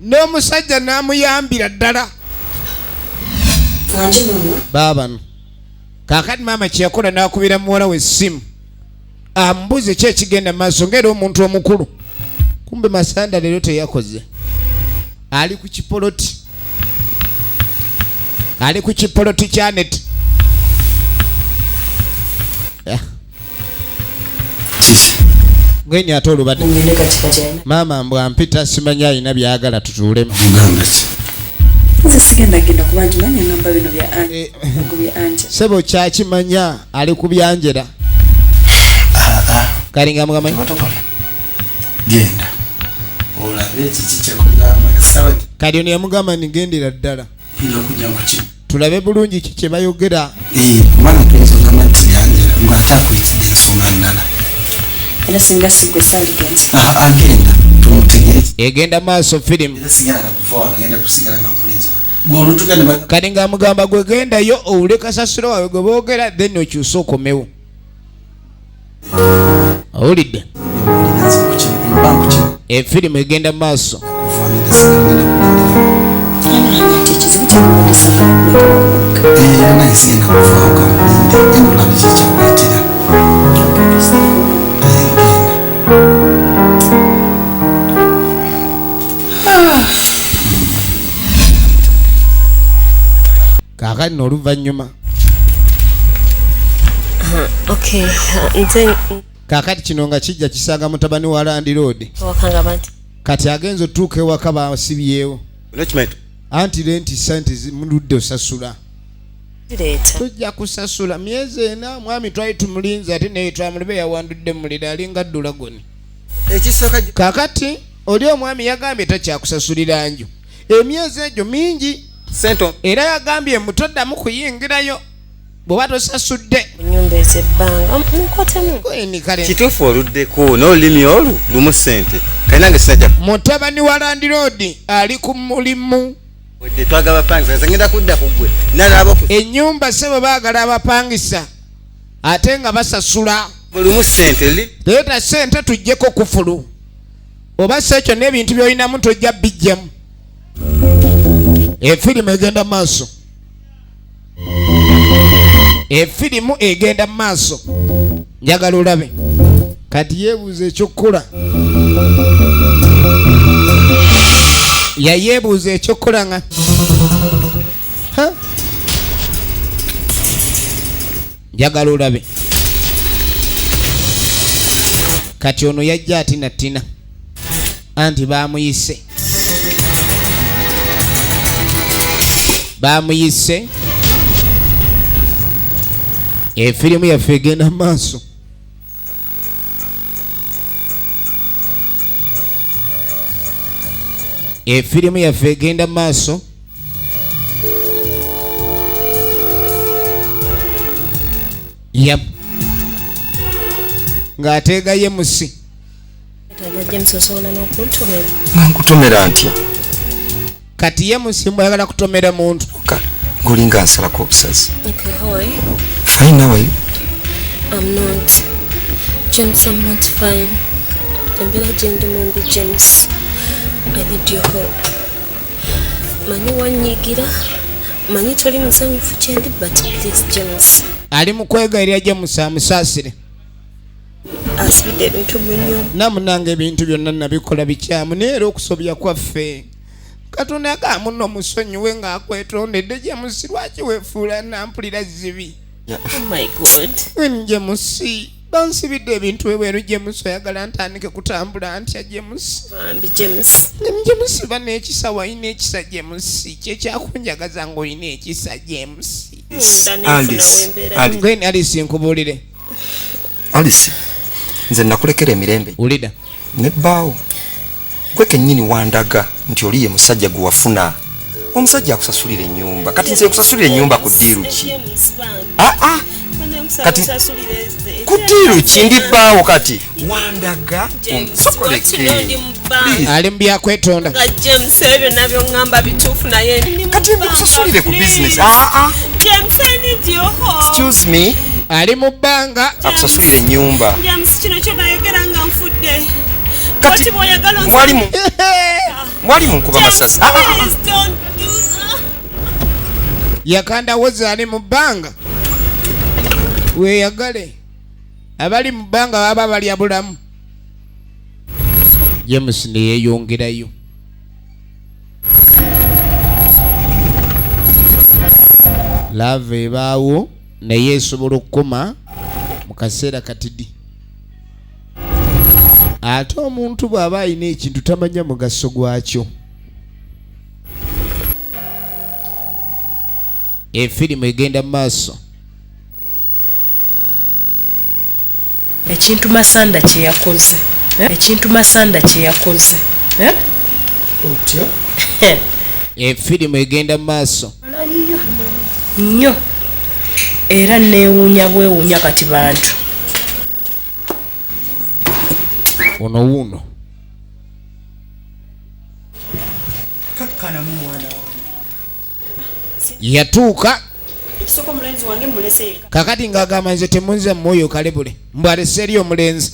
n'omusajja n'amuyambira ddala. Wangi mama. Baabano kaakati maama kyeyakola n'akubira muwala we essimu amubuuze ki ekigenda mu maaso, ng'era omuntu omukulu. Kumbe Masanda leero teyakoze, ali ku kipoloti, ali ku kipoloti kya Net. Ngeni ate olubadde. Ngende kati kati alina. Maama mbw ampita, simanyi alina byagala tutuulemu. Mugamba ki? Nze sigenda genda kuba ngimanya ngamba bino bya Anje. Bya Anje. Sebo kyakimanya ali ku byanjera kalinga mugamba. Tebatokola. Genda. Olabe kiki kyakugamba kasaba. Kati ono yamugamba nigendera ddala ira okujja nkuki. Tulabe bulungi ki kye bayogera. Kubanga tuyinza ogamba nti byanjera ng'ate akuyitidde ensonga ndala. Era singa sigwe saaligenze. Agenda tumutegere. Egenda maaso firimu. Era sigala nakuva wano, agenda kusigala nga mulinzi. Gwe olutuka ne Kati ng'amugamba gwe gendayo owule kasasiro wawe gwe boogera, then okyuse okomewo. Owulidde? Nze mba nkukima. Efirimu egenda maaso. Kuva ngenda sigala ngenda kulindira. Ati ekizibu kyakubadde saagala kuleka wakubuka. Era naye sigenda kuvaawo, kamulinde genda olabe kiki kyakuyitira. Genda. Kaakati n'oluvannyuma Okay, nze kaakati kino nga kijja kisanga mutabani wa landlord. Wakanga banti. Kati agenza otuuka ewaka basibyewo. Okimanyi anti renti sente muludde osasula. Zireeta. Tujja kusasula myezi 4. Mwami twali tumulinze ate naye twamulebe yawandudde muliro alinga ddulagoni. Ekisooka Kakati oli omwami yagambye takyakusasulira nju, emyezi egyo mingi. Sente Era yagambye mutoddamu kuyingirayo bw'oba tosasudde. Nyumba ez'ebbanga mukwatemu. Kweni kale. Kituufu oluddeko n'olulimi olwo lumu sente kalinange sinajja. Mutabani wa landlord ali ku mulimu. Wedde twagaba pangisa, nze ngenda kudda ku ggwe nalaba ku Ennyumba sebo baagala abapangisa ate nga basasula. Lumu sente li Leeta sente tuggyeko kufulu, oba si ekyo n'ebintu by'olinamu tojja bijjamu. Efirimu egenda maaso, efirimu egenda maaso. Njagala olabe kati yeebuuza ekyokukola, yayeebuuza ekyokukola nga Ha? Njagala olabe kati ono yajja atinatina anti bamuyise, bamuyise. Efirimu yaffe egenda mu maaso. Efirimu yaffe egenda maaso. Yep. Ng'ateega ye musi. James osobola n'okuntomera. Nga nkutomera ntya? Kati ye musi mbwayagala kutomera muntu. Ng'olinga nsalako obusazi. Okay, how are you? Fine, how are you? I'm not. James, I'm not fine. Embeera gye ndimu mbi, James. I need your help. Manyi wannyiigira, manyi toli musanyufu kyendi, but please, James. Ali mu kwegayirira James amusaasire. Asibidde ebintu mu nnyumba. Namunanga ebintu byonna nabikola bikyamu naye era okusobya kwaffe. Katonda agamba munno musonyiwe ng'akwetondedde. James lwaki weefuula nampulira zibi? Oh my God. James bansibidde ebintu ebweru. James oyagala ntandike kutambula ntya James? Bambi James. James ba n'ekisa, walina ekisa James. Kyekyakunjagaza ng'olina ekisa James. Alice, Alice. Gwen Alice nkubuulire. Alice, nze nakulekera emirembe. Wulira. Ne bbaawo. Gwe kennyini wandaga nti oli ye musajja gwe wafuna. Omusajja akusasulira ennyumba. Kati nze nkusasulira ennyumba ku ddiiru ki? James bambi. Ah ah. Kati ku ddiiru ki ndi bbaawo kati? Wandaga James, Please. Ali mu byakwetonda. Nga James ebyo byonna by'oŋŋamba bituufu naye ndi mu Kati mbikusasulire ku bbanga, business. please. Ah ah. James, I need your help. Excuse me. Ali mu bbanga. Akusasulira ennyumba. James, kino kyo nayogera nga nfudde. Kati Bw'oti bw'oyagala onsa- mwali munkuba masasi. Ah ah ah. Please don't do that. Yakandawoza ali mu bbanga. Weeyagale. Abali mu bbanga baba balya bulamu. James ne yeeyongerayo. Laava ebaawo naye esobola okukoma mu kaseera katidi. Ate omuntu bw'aba alina ekintu tamanya mugaso gwakyo. Efirimu egenda mu maaso. Ekintu Masanda kye yakoze. Ekintu Masanda kye yakoze. Otyo? Efirimu egenda mu maaso. Wala nnyo nnyo era neewuunya bwewuunya kati bantu. Ono wuuno. Kakkanamu mwana wange. Yatuuka Ekisooka omulenzi wange mulese yekka. kakati ng'agamba nze temunze mwoyo kalebule mbw alese eri omulenzi.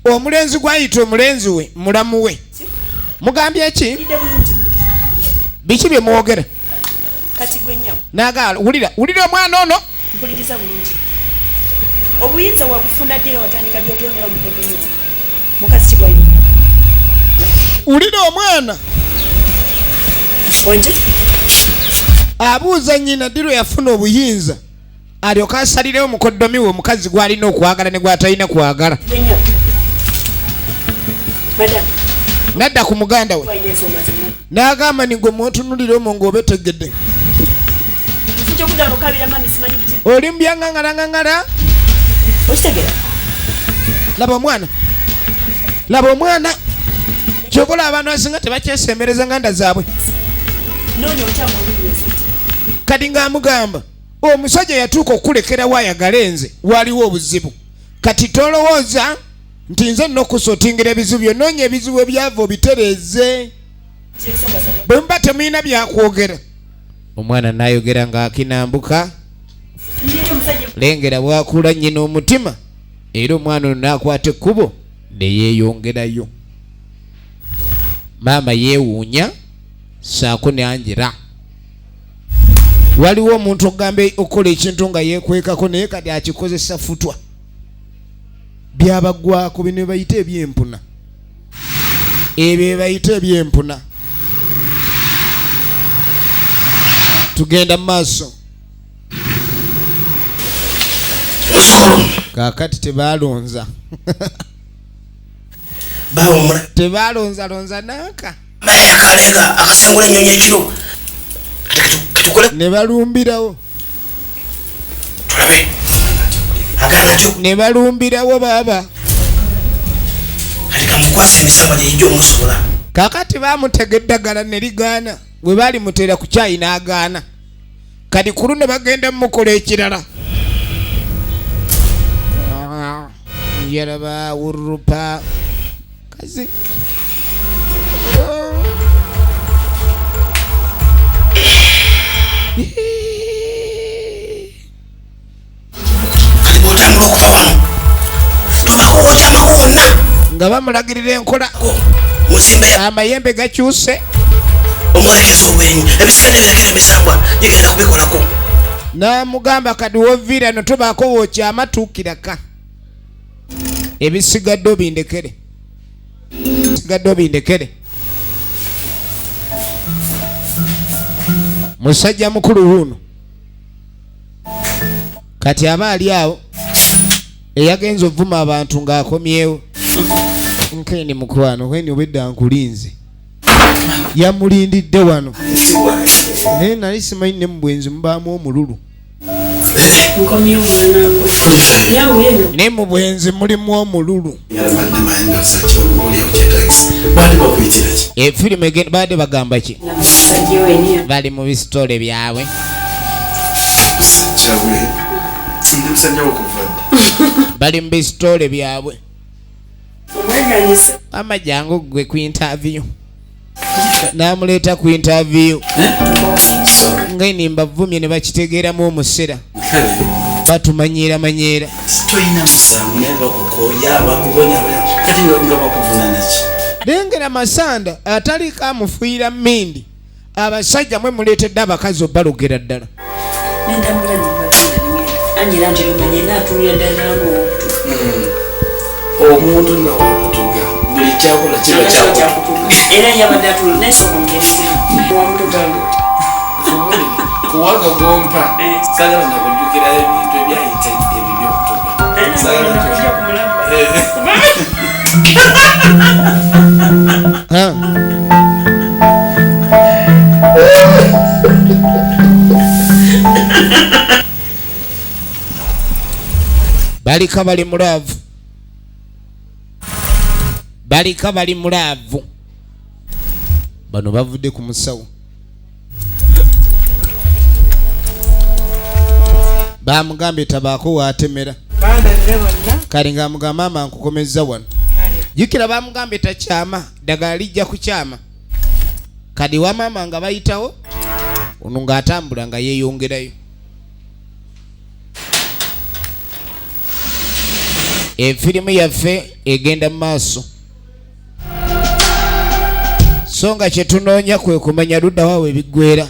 Omulenzi gw'ayita omulenzi we mulamu we. Mugambye ki? Ndidde bulungi. Biki bye mwogera? Kati gwe nnyabo. N'agaala wulira wulira omwana ono. Mpuliriza bulungi. Obuyinza wabufuna ddi era watandika ddi okulondera omukoddomi? Mukazi ki gw'alina? Wulira omwana. Onje? Abuuza nnyina ddi lwe yafuna obuyinza alyoke asalirewo omukoddomi we omukazi gw'alina okwagala ne gw'atalina kwagala. Gwe nnyabo. Madam, N'adda ku muganda we walina ensonga zonna. n'agamba ni gwe mwotunulira omwo ng'obetegedde. Ekifo ky'okudda okukabira mami simanyi biki. Oli mu byaŋŋaŋalaŋŋaŋala. Okitegeera? Laba omwana. Laba omwana. Ky'okola abantu abasinga tebakyesembereza nganda zaabwe. Noonya obukyamu obuli ensozi. Kati ng'amugamba omusajja yatuuka okulekerawo ayagale nze waliwo obuzibu. Kati tolowooza nti nze nina okusootingira ebizibu byo, noonya ebizibu ebyava obitereeze. Ky'ensonga zonna. Bwe muba temulina byakwogera. Omwana n'ayogera ng'akinambuka. Ndi eri omusajja Lengera bw'akula nnyina omutima era omwana ono n'akwata ekkubo ne yeeyongerayo. Maama yeewuunya ssaako ne Angela. Waliwo omuntu okugamba okukola ekintu nga yeekwekako naye kati akikozesa futwa. Byabaggwako bino bye bayita ebyempuna. Ebyo bye bayita ebyempuna. Tugenda mu maaso. Kaakati tebaalonza. Tebaalonzalonza nanka. Akalega akasengula ennyonyi ekiro. Ne balumbirawo. Tulabe. Agamba atyo. Ne balumbirawo baaba. Kati kamukwasa emisambwa gye gijja omusobola. Kakati bamutega eddagala ne ligaana, bwe balimuteera ku kyayi n'agaana. Kati ku luno bagenda mmukola ekirala. Yaraba wurupa kazi. Kati bw'otambula okuva wano tobako wokyamako wonna nga bamulagirira enkola. Muzimbe amayembe gakyuse, omwolekeza obwenyi, ebisigadde birekere emisambwa gigenda kubikolako. N'amugamba kati woviira no tobaako wokyama, tuukiraka, ebisigadde obindekere, sigadde obindekere. Musajja mukulu wuuno kati aba ali awo eyagenza ovuma abantu ng'akomyewo. Nkeni mukwano weni obedda nkulinze, yamulindidde wano naye nali simanyi ne mu bwenzi mubaamu omululu. Ne mu bwenzi mulimu omululu. Efirimu egenda baadde bagamba ki? Bali mu bisitole byabwe, bali mu bisitole byabwe. Mama jangu gwe ku interview. N'amuleeta ku interview nga nimbavumye ne bakitegeeramu omusera, batumanyiira manyiira. Tolina musango naye bakukoya, bakubonyabonya, kati nga bakuvunana ki? Lengera masanda ataliiko amufuuyira mmindi. Abasajja mwe muleetedde abakazi obalogera ddala. Nentambula nembagenda nengenda anjera ntera omanye naatulira ddala ngaowokutuga. Omuntu nga wakutuga buli kyakola kiba kyakutuga, era yabadde atula naye soka omugereze wamutuga. Kuwaga gompa sagala nakujjukira ebintu ebyayita ebyo byokutuga. Balika bali mulaavu, balika bali mulaavu. Bano bavudde ku musawo, bamugambye tabaako waatemera. Kale ng'amugamba maama nkukomezza wano. Jjukira bamugambye takyama, ddagala lijja kukyama. Kadi wa maama nga bayitawo ono ng'atambula nga yeeyongerayo. Efirimu yaffe egenda mu maaso, so nga kye tunoonya kwe kumanya ludda waawe ebiggwera.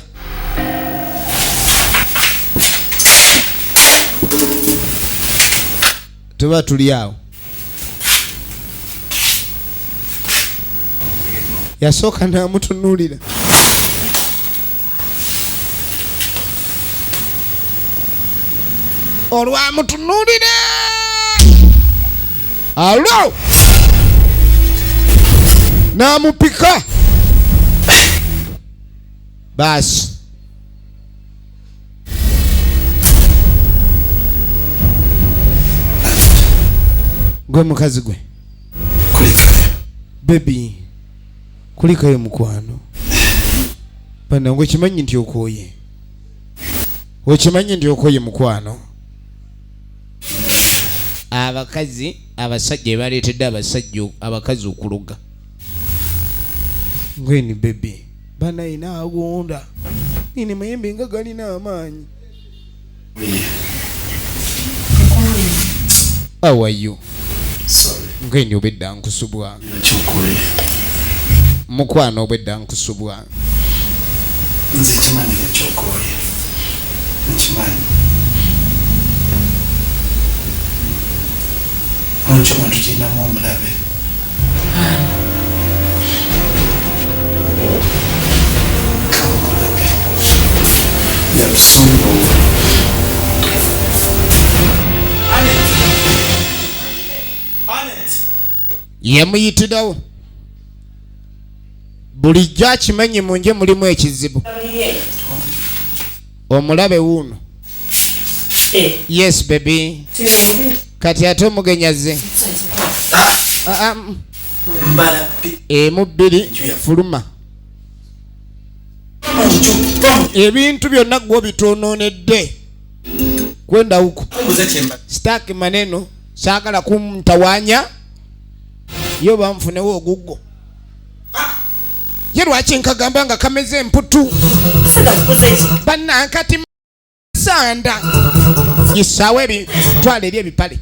Tuba tuli awo. Yasooka n'amutunuulira. Olwamutunuulira alo n'amupika baasi. Gwe mukazi gwe bebi kulikayo mukwano banange, okimanyi nti okooye, okimanyi nti okooye mukwano. Abakazi abasajja ebaleetedde abasajja abakazi okuloga. Ngweni bebi banayina agonda nini mayembe nga galina amaanyi. How are you? Ngeni obedda nkusubwa mukwano, obedda nkusubwa. Nze nkimanyi ekyokoye, nkimanyi olwo tukirinamu omulabe. Kamukulabe yatusumbuwa. Yamuyitirawo bulijjo akimanyi mu nje mulimu ekizibu. Omulabe wuuno. Yes baby, kati ate omugenyi azze. Emu bbiri fuluma. Ebintu byonna gwo bitonoonedde kwenda huko. Sitaki maneno, saagala kumtawanya yo banfunewo oguggo. Ye lwaki nkagamba nga kameze emputu? Bannankati sanda gisaawo ebitwala eri ebipale.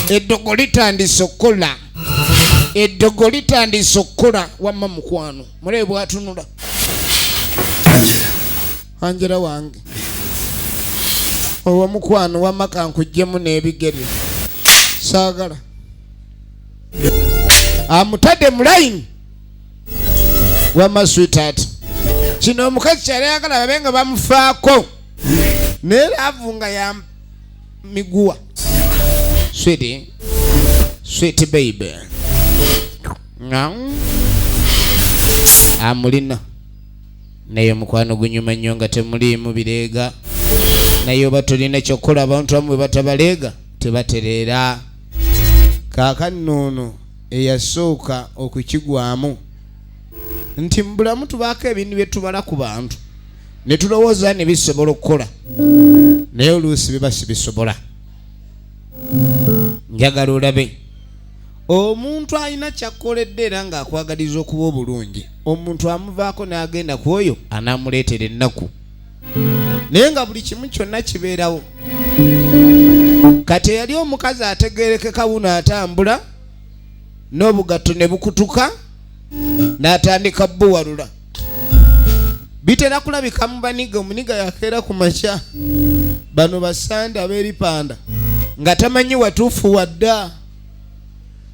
Eddogo litandise okukola, eddogo litandise okukola. Wamma mukwano mulabe bwatunula. Angela wange owa mukwano wamma kankuggyemu n'ebigere saagala. Amutadde mu layini. Wamma sweetheart, kino omukazi kyali ayagala babe nga bamufaako, naye love nga ya miguwa. Sweetie, sweet baby, amulina naye omukwano gunyuma nnyo nga temuliimu bireega, naye oba tolina kyokkola abantu abamu bwe batabaleega tebatereera. Kaakano ono eyasooka okukigwamu nti mu bulamu tubaako ebintu bye tubala ku bantu ne tulowooza ne bisobola okukola, naye oluusi biba si bisobola. Njagala olabe omuntu alina kyakkoledde era ng'akwagaliza okuba obulungi, omuntu amuvaako n'agenda ku oyo anaamuleetera ennaku, naye nga buli kimu kyonna kibeerawo. Kati eyali omukazi ategeerekeka wuno atambula n'obugatto ne bukutuka n'atandika buwalula. Bitera kulabika mu baniga, omuniga yakeera ku makya, bano basanda abeeripanda nga tamanyi watuufu wadda,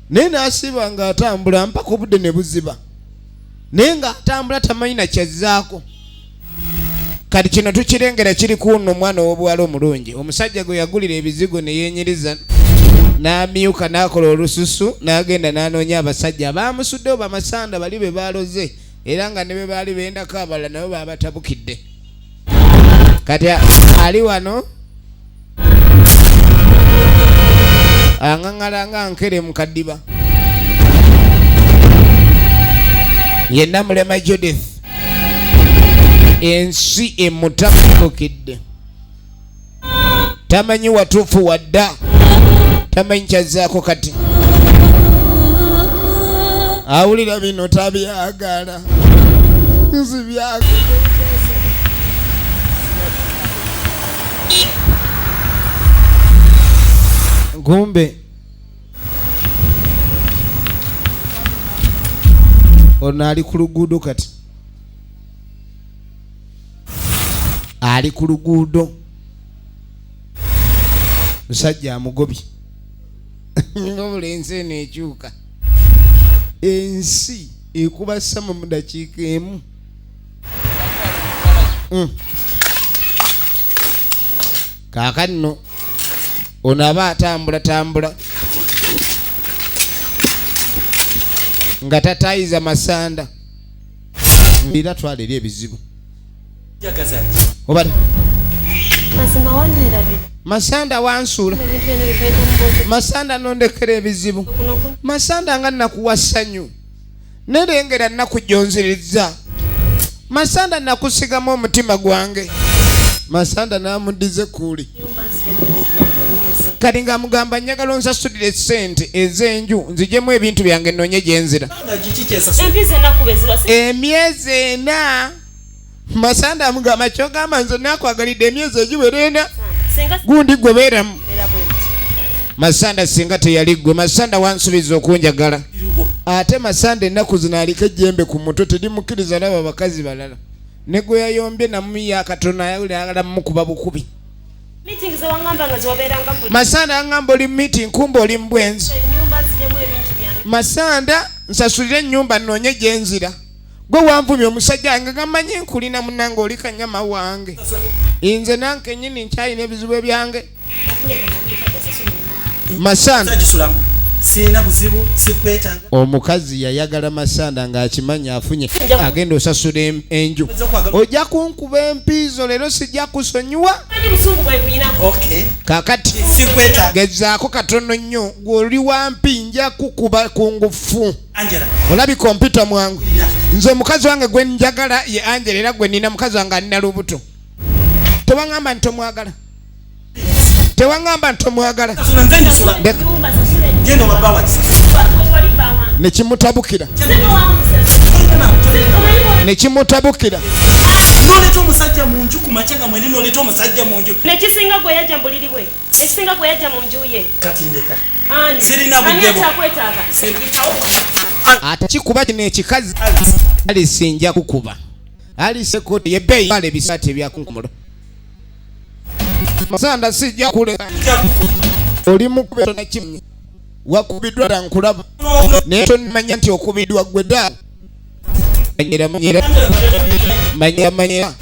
naye n'asiiba ng'atambula mpaka obudde ne buziba, naye ng'atambula tamanyi nakyazzaako. Kati kino tukirengera kiri kuno omwana ow'obuwala omulungi, omusajja gwe yagulira ebizigo ne yeenyiriza n'amyuka n'akola olususu n'agenda n'anoonya abasajja abaamusuddewo bamasanda bali be baaloze, era nga ne be baali bendako abalala nabo baabatabukidde. Kati ali wano aŋaŋala nga nkere mu kadiba. Yenna mulema Judith, ensi emutabukidde, tamanyi watuufu wadda, tamanyi kyazzaako. Kati awulira bino tabyagala, nzibyagala. Kumbe ono ali ku luguudo, kati ali ku luguudo, musajja amugobye nga ensi eno ekyuka, ensi ekuba sama mu dakiika emu. Kaakano ono aba atambula tambula nga tatayiza masanda, era twala eri ebizibu oba masanda wansuula masanda nondekera ebizibu masanda nga nakuwa ssanyu nerengera nakujonziriza masanda nakusigamu omutima gwange masanda namuddize kuuli. Kati nga mugamba njagala onsasulire sente ez'enju nzijemu ebintu byange nonye gyenzira. Emyezi 4 masanda amugamba kyogamba nze nakwagalidde emyezi egiwera 4 gundi gwe beeramu. Masanda singa teyali ggwe, masanda wansuubiza okunjagala, ate masanda ennaku zino aliko ejjembe ku mutwe terimukkiriza laba bakazi balala, ne gwe yayombye namuyiya akatono ayagala mukuba bukubi. Masanda angamba oli meeting kumbe oli mbwenzi. Masanda nsasulire ennyumba nnoonye gyenzira, gwe wanvumye omusajja wange gamanyi nkulina munnange oli kanyama wange, nze nange nnyini nkyalina ebizibu ebyange. Masanda Sirina buzibu, sikwetaaga. Omukazi yayagala Masanda ng'akimanya afunye agenda osasula enju. Ojja kunkuba empiizo leero sijja kusonyiwa. Kakati gezaako katono nnyo gw'oli wampi nja kukuba ku ngufu. Olabika ompita mwangu. Nze omukazi wange gwe njagala ye Angela era gwe nina mukazi wange alina lubuto. Tewaŋŋamba nti tomwagala. Tewaŋŋamba nti tomwagala. Nekimutabukira. Nekimutabukira. N'oleeta omusajja mu nju ku makya nga mwene n'oleeta omusajja mu nju. Nekisinga gwe yajja mu buliri bwe. Nekisinga gwe yajja mu nju ye. Kati ndeka. Ani? Sirina Ani buddebo. akyakwetaaga? Ate kikuba kino ekikazi Alice nja kukuba. Alice ekooti y'ebbeeyi bala ebisaati ebyakunkumula. Masanda sijja kuleka. Oli mukube tonakimye. Wakubiddwa dda nkulaba. Naye tonamanya nti okubiddwa ggwe dda. Manyira manyira. Manyira manyira.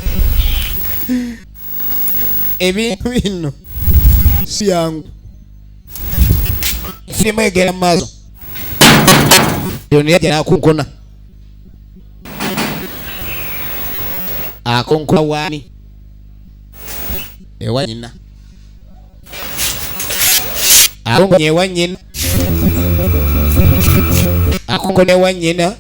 Ebintu bino si yangu. Firimu egenda mu maaso. Ono yajja n'akonkona. Akonkona waani? Ewa nnyina. Akonkona ewa nnyina. Akonkona ewa nnyina.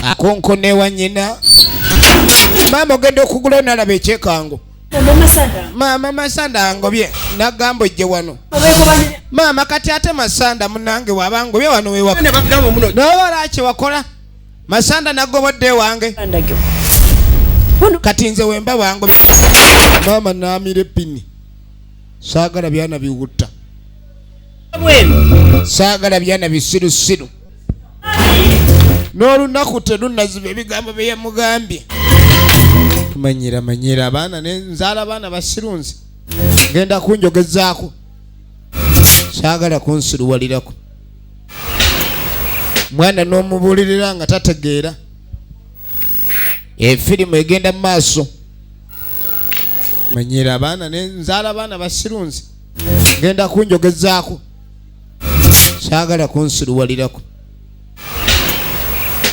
Akonkona ewa nnyina. Maama ogenda okugula nalaba ekyekango. Maama Masanda angobye nagamba ojje wano. Maama kati ate Masanda munnange waba ngobye wano wewa. Nawe lwaki wakola? Masanda nagobodde wange. Kati nze wemba wangobye. Maama naamira eppini. Saagala byana biwutta. Saagala byana bisirusiru. N'olunaku terunnaziba ebigambo bye yamugambye. Manyira manyira abaana ne nzaala abaana basirunzi. Genda kunjogezaako. Saagala kunsiruwalirako. Mwana n'omubuulirira nga tategeera. Efirimu egenda mu maaso. Manyira abaana ne nzaala abaana basirunzi. Genda kunjogezaako. Saagala kunsiruwalirako.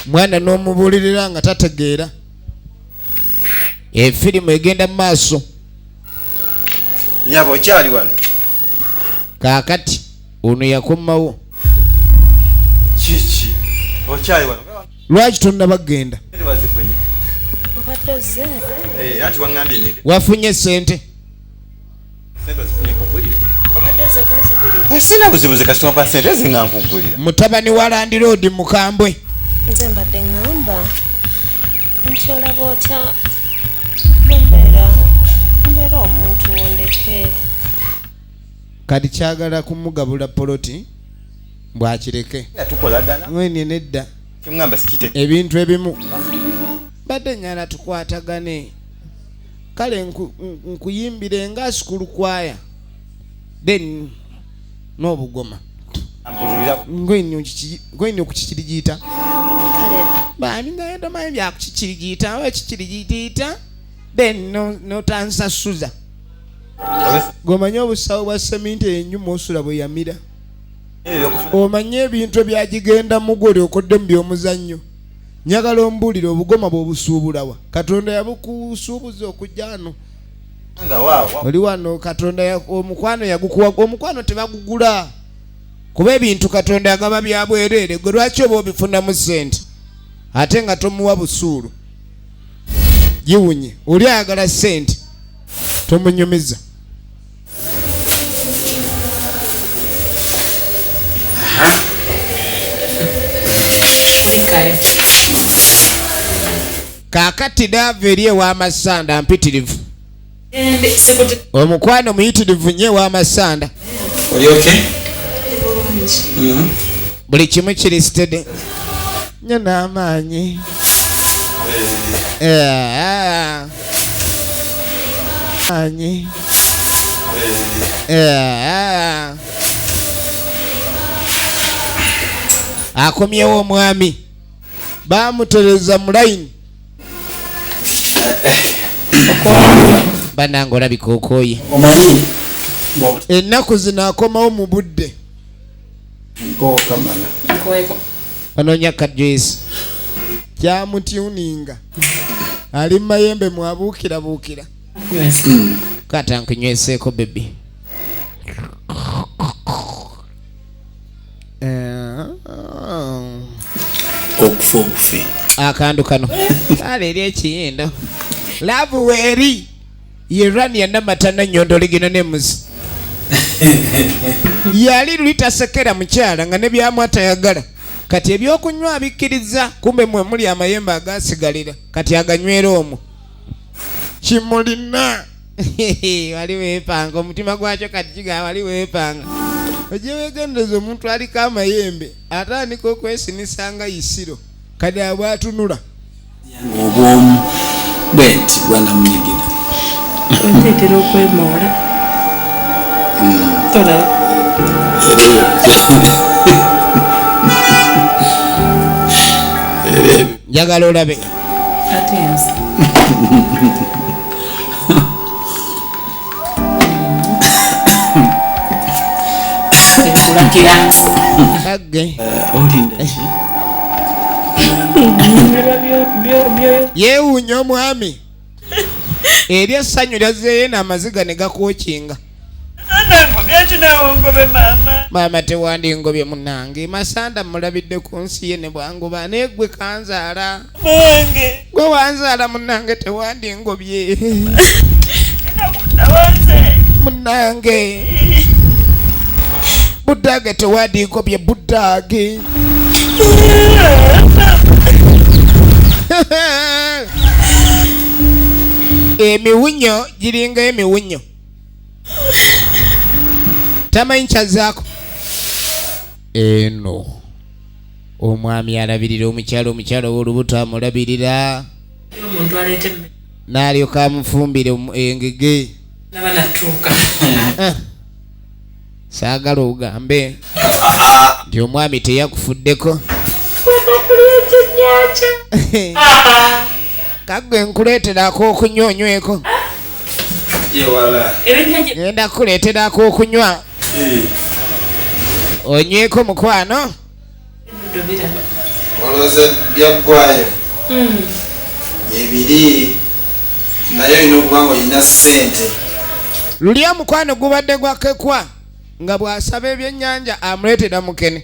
Mwana n'omubuulirira nga tategeera. Efirimu egenda mu maaso. Nyabo okyali wano. Kaakati ono yakomawo. Kiki? Okyali wano. Lwaki tonnabagenda? Bazifunye. Obadde ozze? Anti waŋŋambye ninde. Wafunye ssente. Ssente ozifunye nkugulire. Obadde ozze kunzigulira? Sina buzibu ze kasitoma pa ssente ze nga nkugulira. Mutabani wa landiroodi mukambwe. Nze mbadde ŋŋamba nti olaba otya mbeera omuntu wondeke. Kati kyagala kumugabula poloti bw'akireke. Tukolagana. Mwene nedda. Ky'oŋŋamba sikite. Ebintu ebimu. Mbadde njagala tukwatagane. Kale nkuyimbire nga sikulukwaya. Then n'obugoma. Ngwini okukikirigiita. Bani naye tomanyi byakukikirigiita oba kikirigiita then n'otansasuza. Gomanye obusawo bwa seminti ennyuma osula bwe yamira. Omanye ebintu ebyagigenda mu gwe olyokodde mu by'omuzannyo. Njagala ombuulire obugoma bw'obusuubulawa. Katonda yabukusuubuza okujja wano. Oli wano Katonda omukwano yagukuwa, omukwano tebagugula. Kuba ebintu Katonda yagaba bya bwereere, gwe lwaki oba obifunamu ssente ate nga tomuwa busuulu? Giwunye, oli ayagala ssente tomunyumiza. Kaakati daava eri ew'amasanda mpitirivu. Omukwano muyitirivu nnyo ew'amasanda. Oli okay? Buli kimu kiri steady. Nnyo n'amaanyi. Maanyi. Akomyewo omwami. Bamutereza mu layini. Banange olabika okooye. Omanyi ennaku zino akomawo mu budde. Onoonya kajuisi kyamutyuninga ali mumayembe mwabuukirabuukira. Kata nkunyweseeko bebi. Okufa obufi akantu kano kale eri ekiyindo laavu weeri ye Rania Namatana Nnyondo ligino nemuzi yali luli tasekera mukyala nga ne byamu atayagala. Kati ebyokunywa abikkiriza, kumbe mwe muli amayembe agasigalira kati aganywera omwo. Kimulina wali weepanga omutima gwakyo kati kigamba wali weepanga. Ojje weegendereza omuntu aliko amayembe atandika okwesinisa nga isiro kati abwatunula obwomu bwenti bwanamunyigira onteetera okwemoola tolaba njagala olabe ate nze ekulakira kagge yeewuunya omwami eri essanyu lyazzeeyo n'amaziga ne gakwokinga. Maama tewandingobye munnange. Masanda mulabidde ku nsi ye ne bwanguba naye gwe kanzaala. Gwe wanzaala munnange tewandingobye. Munnange buddaage tewandingobye buddaage. Emiwunyo giringa emiwunyo. Tamanyi kyazzaako. Eno omwami alabirira omukyala, omukyala ow'olubuto amulabirira n'alyoka amufumbira engege. Saagala ogambe nti omwami teyakufuddeko. Kaggwe nkuleetera ak'okunywa onyweko. Ngenda kukuleetera ak'okunywa onyweko mukwano. Olowooza byaggwayo ebiri naye olina okuba nga olina ssente. Luli omukwano gubadde gwakekwa nga bw'asaba ebyennyanja amuleetera mukene,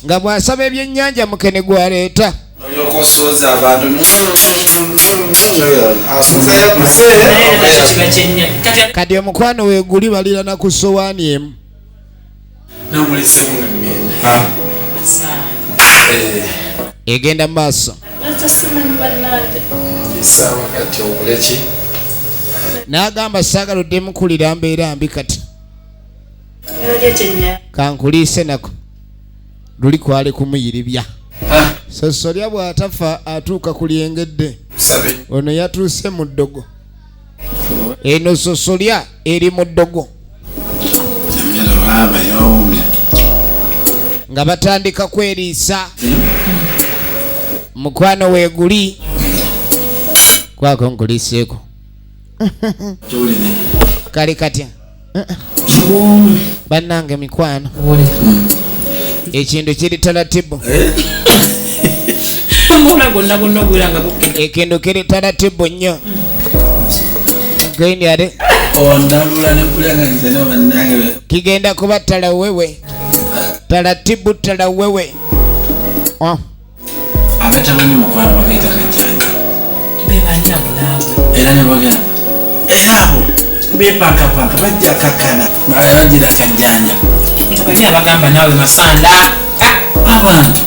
nga bw'asaba ebyennyanja mukene gw'aleeta. Olyoka osooza abantu kati omukwano weeguli balirana ku ssowaani emu. Egenda mu maaso n'agamba saagala oddemu kulira mbeera mbi kati kankuliise nako. Luli kwali kumuyiribya. Sosolya bw'atafa atuuka ku lyengedde. Ono yatuuse mu ddogo. Eno sosolya eri mu ddogo. Nga batandika kweriisa. Mukwano weeguli kwako nkuliiseeko. Kale katya bannange mikwano ekintu kiri taratibu. Ekintu kiri taratibu nnyo. Kigenda kuba talawewe taratibu talawewe. Abatamanyi mukwano bakayita kajjanja era ne bagamba era abo beepankapanka bajja kakkana bagira kajjanja. Abagamba naawe Masanda abantu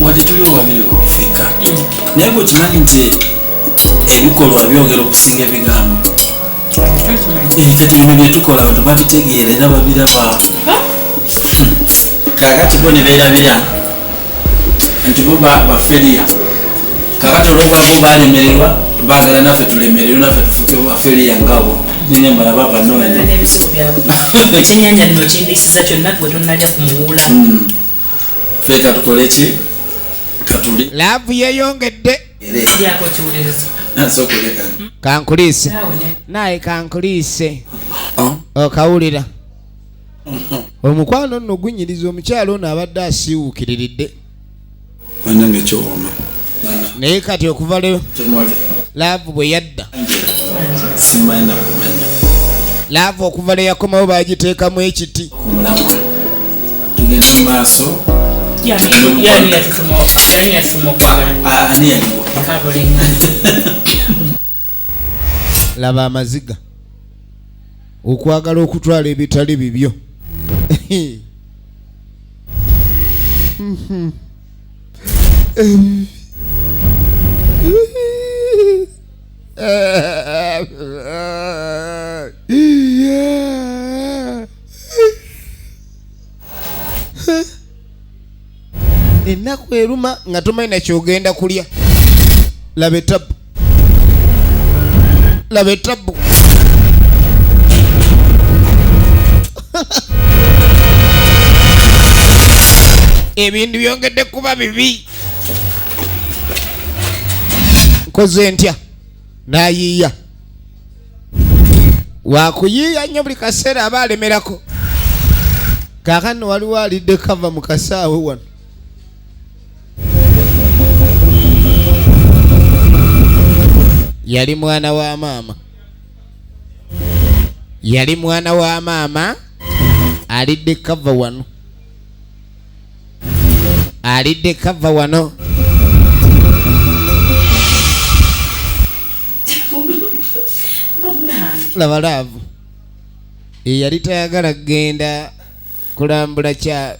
wadde tuliwo babiri ffekka naye gwe okimanyi nti ebikolwa byogera okusinga ebigambo. Kati bino byetukola abantu babitegeera era babiraba. Kaakati bo ne beerabira nti bo baferiya. Kaakati olwokuba bo balemererwa baagala naffe tulemererwe naffe tufuuke baferiya ngabo. Nengamba baba no. N'ebizibu byabwe. Ekyennyanja bino kindiisiza kyonna gwe tonnalya ku muwuula. Ffe katukole ki? Katuli. Laavu yeeyongedde. Lyako kiwuliriza. Nasooka oleka. Kankuliise. Naawe ne. Naye kankuliise. Okawulira. Omukwano nno gunyiriza omukyalo ono abadde asiiwuukiriridde. Bannange kyowoma. Naye kati okuva leo Temwali. laavu bwe yadda. Simanyi na kumanya. Laavu okuva lwe yakomawo baagiteekamu ekiti. Ku mulamwa. Tugende mu maaso. Yani yatutuma okwagala. Ani yaliwo? Kabuliŋŋana. Laba amaziga. Okwagala okutwala ebitali bibyo. Ennaku eruma nga tomanyi na ky'ogenda kulya. Laba ettabu. Laba ettabu. Ebintu byongedde kuba bibi. Nkoze ntya? N'ayiiya. Wakuyiiya nnyo buli kaseera aba alemerako. Kaakano waliwo alidde kava mu kasaawe wano. Yali mwana wa maama. Yali mwana wa maama alidde kava wano. Alidde kava wano. Laba laavu. Eyali tayagala kugenda kulambula kya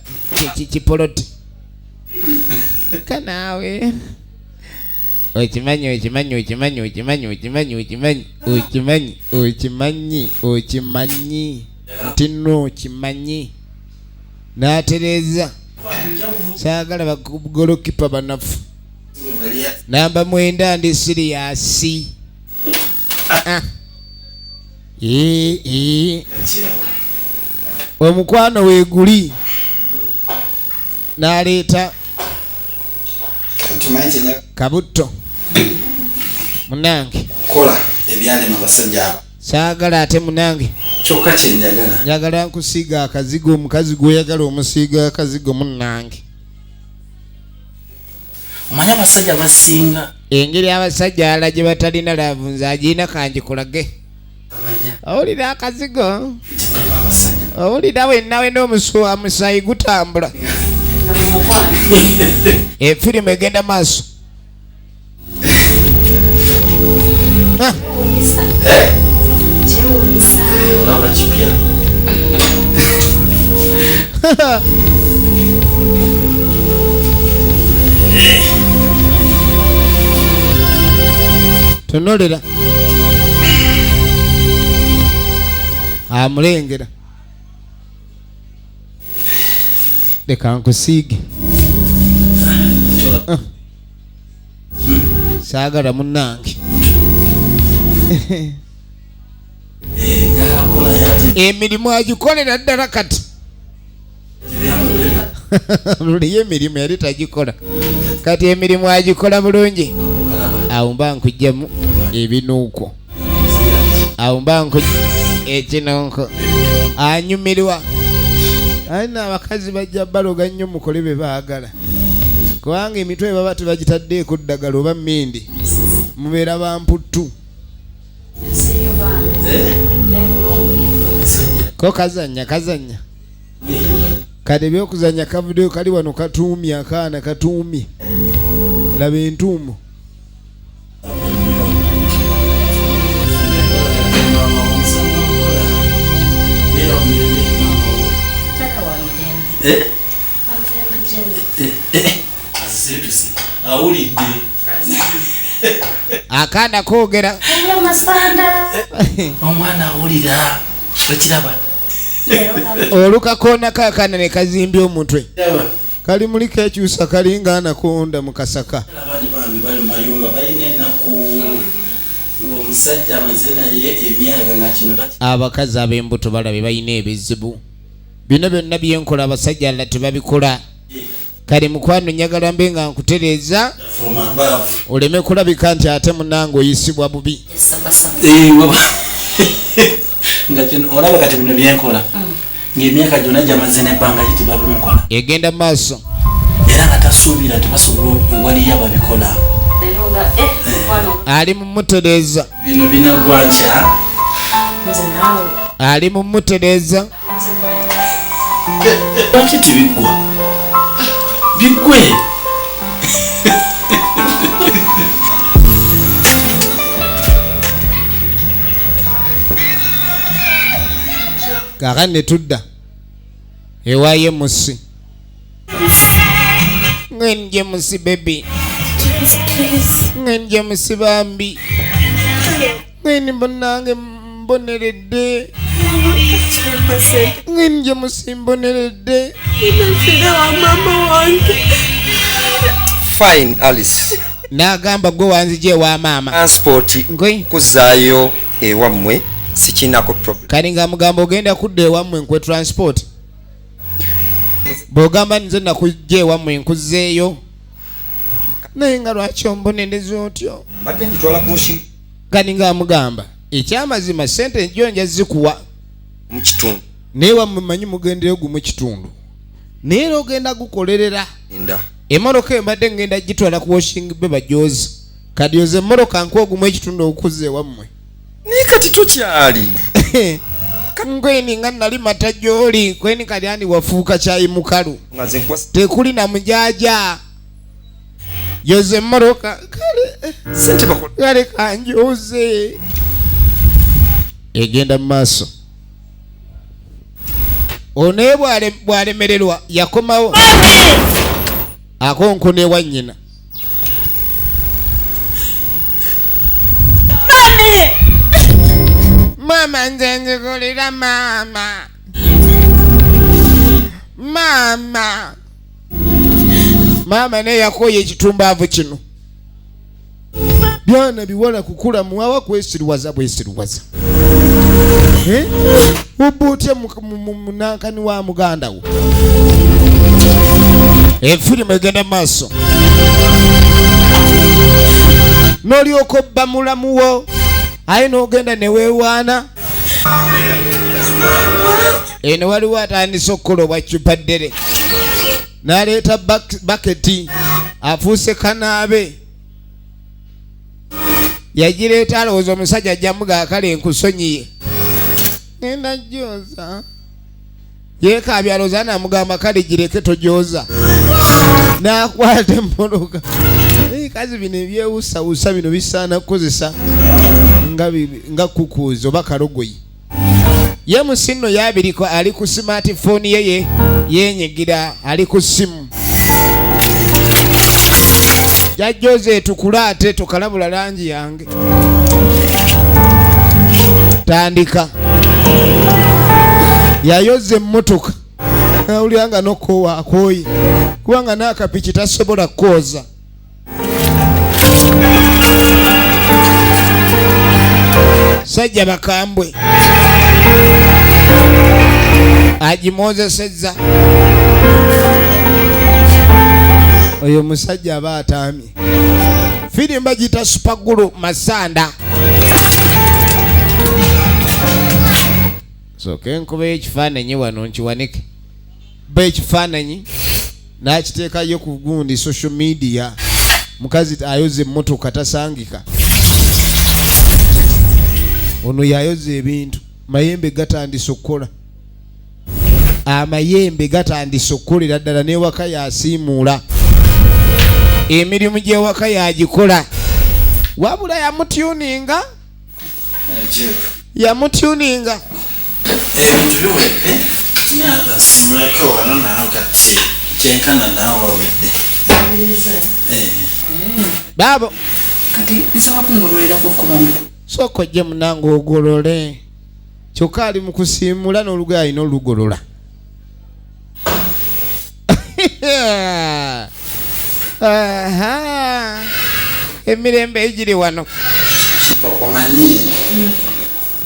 kipoloti. Kanaawe. Okimanyi okimanyi okimanyi okimanyi okimanyi okimanyi okimanyi okimanyi okimanyi nti nno okimanyi. N'atereeza. Saagala bagolokipa banafu. Namba 9 ndi siriyasi. Omukwano weeguli. N'aleeta kabutto. Munange. Kola ebyalema abasajja abo. Saagala ate munange. Kyokka kye njagala. Njagala nkusiiga akazigo omukazi gw'oyagala omusiiga akazigo munnange. Omanyi abasajja basinga. Engeri abasajja abalala gye batalina laavu nze agirina kangikulage. Owulira akazigo? Owulira wenna wenna omusuwa musaayi gutambula. Efirimu egenda maaso. Olaba kipya. Tunulira. Amulengera. Leka nkusiige. Saagala munnange. Emirimu agikolera ddala kati. Luliyo emirimu yali tagikola. Kati emirimu agikola bulungi. Awo mba nkugyamu ebinuuko. Awo mba ekinonko. Anyumirwa. Aye abakazi bajja baloga nnyo mukole bye baagala. Kubanga emitwe baba tebagitaddeeko ddagala oba mmindi. Mubeera ba mputtu. Ko kazannya kazannya. Kati ebyokuzannya kavuddeyo kali wano katuumye akaana katuumye. Laba entuumo. Awulidde. Akaana koogera. Omwana awulira. Okiraba. Olukakoonako akaana ne kazimbya omutwe. Kali muli kekyusa kalinga anakonda mu kasaka. Abandi bambi bali mu mayumba balina ennaku. Omusajja amaze naye emyaka nga kino Abakazi ab'embuto balabe balina ebizibu. Bino byonna byenkola abasajja alla tebabikola. Kale mukwano njagala mbe nga nkutereeza from above. Oleme kulabika nti ate munnange oyisibwa bubi. Eh, nga kino olaba kati bino byenkola ng'emyaka gyonna gyamaze n'ebbanga ki tebabimukola. Egenda mu maaso. Era nga tasuubira nti basobola waliyo ababikola. Leero nga mukwano. Ali mu mutereeza. Bino binagwa nkya. Nze naawe. Ali mu mutereeza. Lwaki tibiggwa biggwe? Kaakati ne tudda ewa Yemusi. Ngeni Jemusi baby. James, please. Ngeni Jemusi bambi. Ngeni bannange mboneredde. Ngeni Jemusi mboneredde. Nafira wa mama wange. Fine, Alice. N'agamba gwe wanzija ewa maama. Transport kuzaayo ewammwe sikinako problem. Kati nga mugamba ogenda kudda ewammwe nkwe transport. Bw'ogamba nze nakujja ewammwe nkuzzeeyo. Naye nga lwaki ombonereza otyo? Mbadde ngitwala ku Kati nga mugamba ekyamazima ssente jjo nja zikuwa mu kitundu. Naye wammwe mmanyi mugendeyo gumu kitundu. Naye era ogenda gukolerera. Nda. Emmotoka embadde ngenda gitwala ku washing bay bajooze. Kati yoza emmotoka nkuwa ogumu ekitundu okuzza ewammwe. Naye kati tokyali. Nkweni nga nali mata gy'oli, nkweni kati andi wafuuka kyayi mukalu. Nga nze nkuwa Tekuli na mujaaja. Yoza emmotoka kale. Ssente bakola. Kale kanjoze. Egenda mu maaso. Ono ye bw'alemererwa yakomawo. Akonkona ewa nnyina. Mami! Maama nze nzigulira maama. Maama. Maama naye yakooye ekitumbaavu kino. Byana biwala kukula muwawa kwesiruwaza bwesiruwaza. Oba otya munankani wa muganda wo. Efirimu egenda mu maaso. N'olyoka obba mulamu wo aye n'ogenda ne weewaana. Eno waliwo atandise okukola obwa ccupa ddere. N'aleeta baketi afuuse kanaabe. Yagireeta alowooza omusajja ajja mugaa kale nkusonyiye. Ngenda jjoza. Yeekaabya alowooza n'amugamba kale gireke tojooza. N'akwata emmotoka. Ebikazi bino ebyewusawusa bino bisaana kukozesa nga kukuuzi oba kalogoyi. Ye musi nno yabiriko ali ku smartphone ye yeenyigira ali ku ssimu. Jajjoze etukula ate tokalabula langi yange. Tandika. Yayoza emmotoka. Awulira nga n'okoowa akooye. Kubanga n'akapiki tasobola kwoza. Sajja bakambwe. Agimwozesezza. Oyo musajja aba ataamye. Firimu bagiyita Supagulu Masanda. Sooke nkubeyo ekifaananyi wano nkiwanike. Mba ekifaananyi n'akiteekayo ku gundi social media. Mukazi ayoza emmotoka tasangika. Ono yayoza ebintu. Mayembe gatandise okukola. Amayembe gatandise okukolera ddala n'ewaka yasiimuula. Emirimu gy'ewaka yagikola. Wabula yamutuninga. Yamutuninga. Ebintu biwedde. Naaba nsimulako wano naawe kati kyenkana naawe wawedde. Baabo. Kati nsaba kungololerako kubambi. Sooka ojje munnange ogolole. Kyokka ali mu kusiimula n'olugoye alina olugolola. Aha. Emirembe egiri wano. Omanyi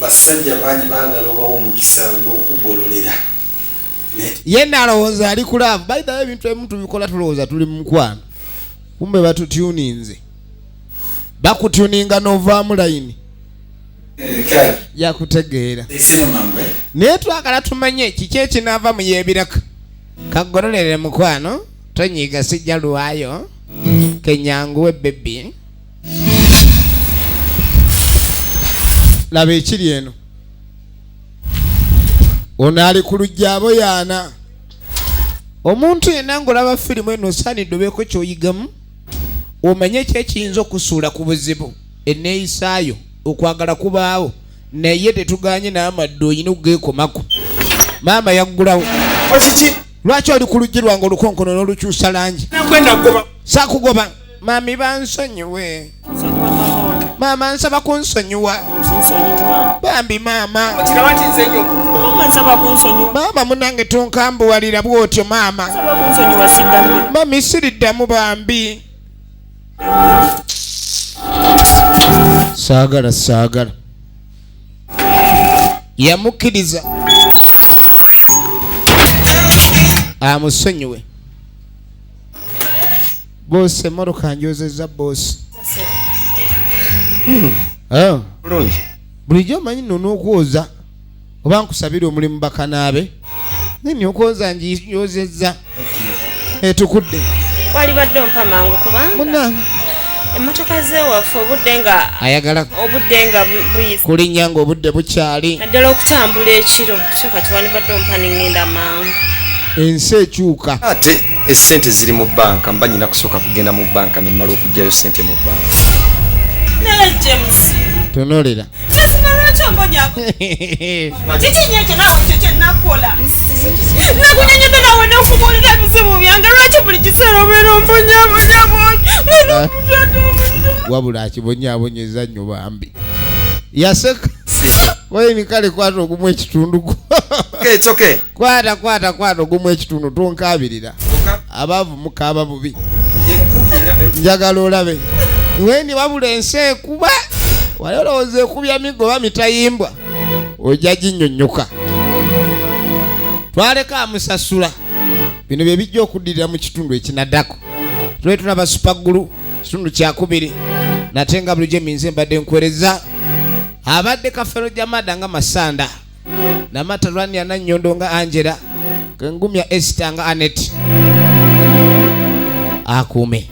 basajja bangi baagala obawa omukisa gw'okugololera. Ye nalowooza ali ku love. By the way, ebintu ebimu tubikola tulowooza tuli mu mukwano, kumbe batutuninze, bakutuninga n'ovaamu layini yakutegeera. Naye twagala tumanye kiki ekinaava mu yeebiraka. Kagololere mukwano, tonyiiga, sijja lwayo, kenyanguwe baby. Laba ekiri eno, ono ali ku lujja aboyaana. Omuntu yenna ng'olaba firimu eno osaanidde obeeko ky'oyigamu, omanye ki ekiyinza okusuula ku buzibu. Enneeyisaayo okwagala kubaawo, naye tetuganye n'amaddu oyina okugeekomako. Maama yaggulawo. Lwaki oli ku luggi lwange olukonkono n'olukyusa langi? Saakugoba mami, bansonyiwe maama, nsaba kunsonyiwa bambi maama. Maama munange, tonkambuwalira bw'otyo maama. Mami, siriddamu bambi, saagala saagala. Yamukkiriza amusonyiwe. Boss, emmotoka njozezza, boss. Ah. Bulungi. Bulijjo omanyi nno n'okwoza, oba nkusabira omulimu bakanaabe nini, okwoza njozezza etukudde. Walibadde ompa mangu kubanga Munnange. Emmotoka z'ewaffe obudde nga Ayagala obudde nga buyise. Kulinnya ng'obudde bukyali. Naddala okutambula ekiro, so kati wandibadde ompa neŋŋenda mangu. Ensi ekyuka. Ate esente ziri mu banka, mba nyina kusooka kugenda mu banka nemala okugyayo sente mu banka. Naye James, Tunulira. Mazima lwaki ombonyaabo? Kiki nnyo ekyo naawe ekyo kyenakola? Nakunyonyodde naawe n'okubuulira ebizibu byange, lwaki buli kiseera obeera ombonyaabonya bwoti? Wabula akibonyaabonyeza nnyo bambi, yaseka waini. Kale kwata ogumu ekitundu. Okay, it's okay. Kwata, kwata, kwata ogumu ekitundu, tonkabirira. Abaavu mukaaba bubi. Njagala olabe weni, wabula ensi ekuba. Wali olowooza ekubya migoba mitayimbwa, ojja ginnyonnyoka. Twaleka amusasula. Bino bye bijja okuddirira mu kitundu ekinaddako. Tule tulaba Super Glue kitundu kyakubiri. Nate nga bulijjo eminze mbadde nkwereza, abadde Kafero Jamada nga Masanda, Namata Lwania Nannyondo nga Angela, Kengumya Esita nga Anet. Akuume.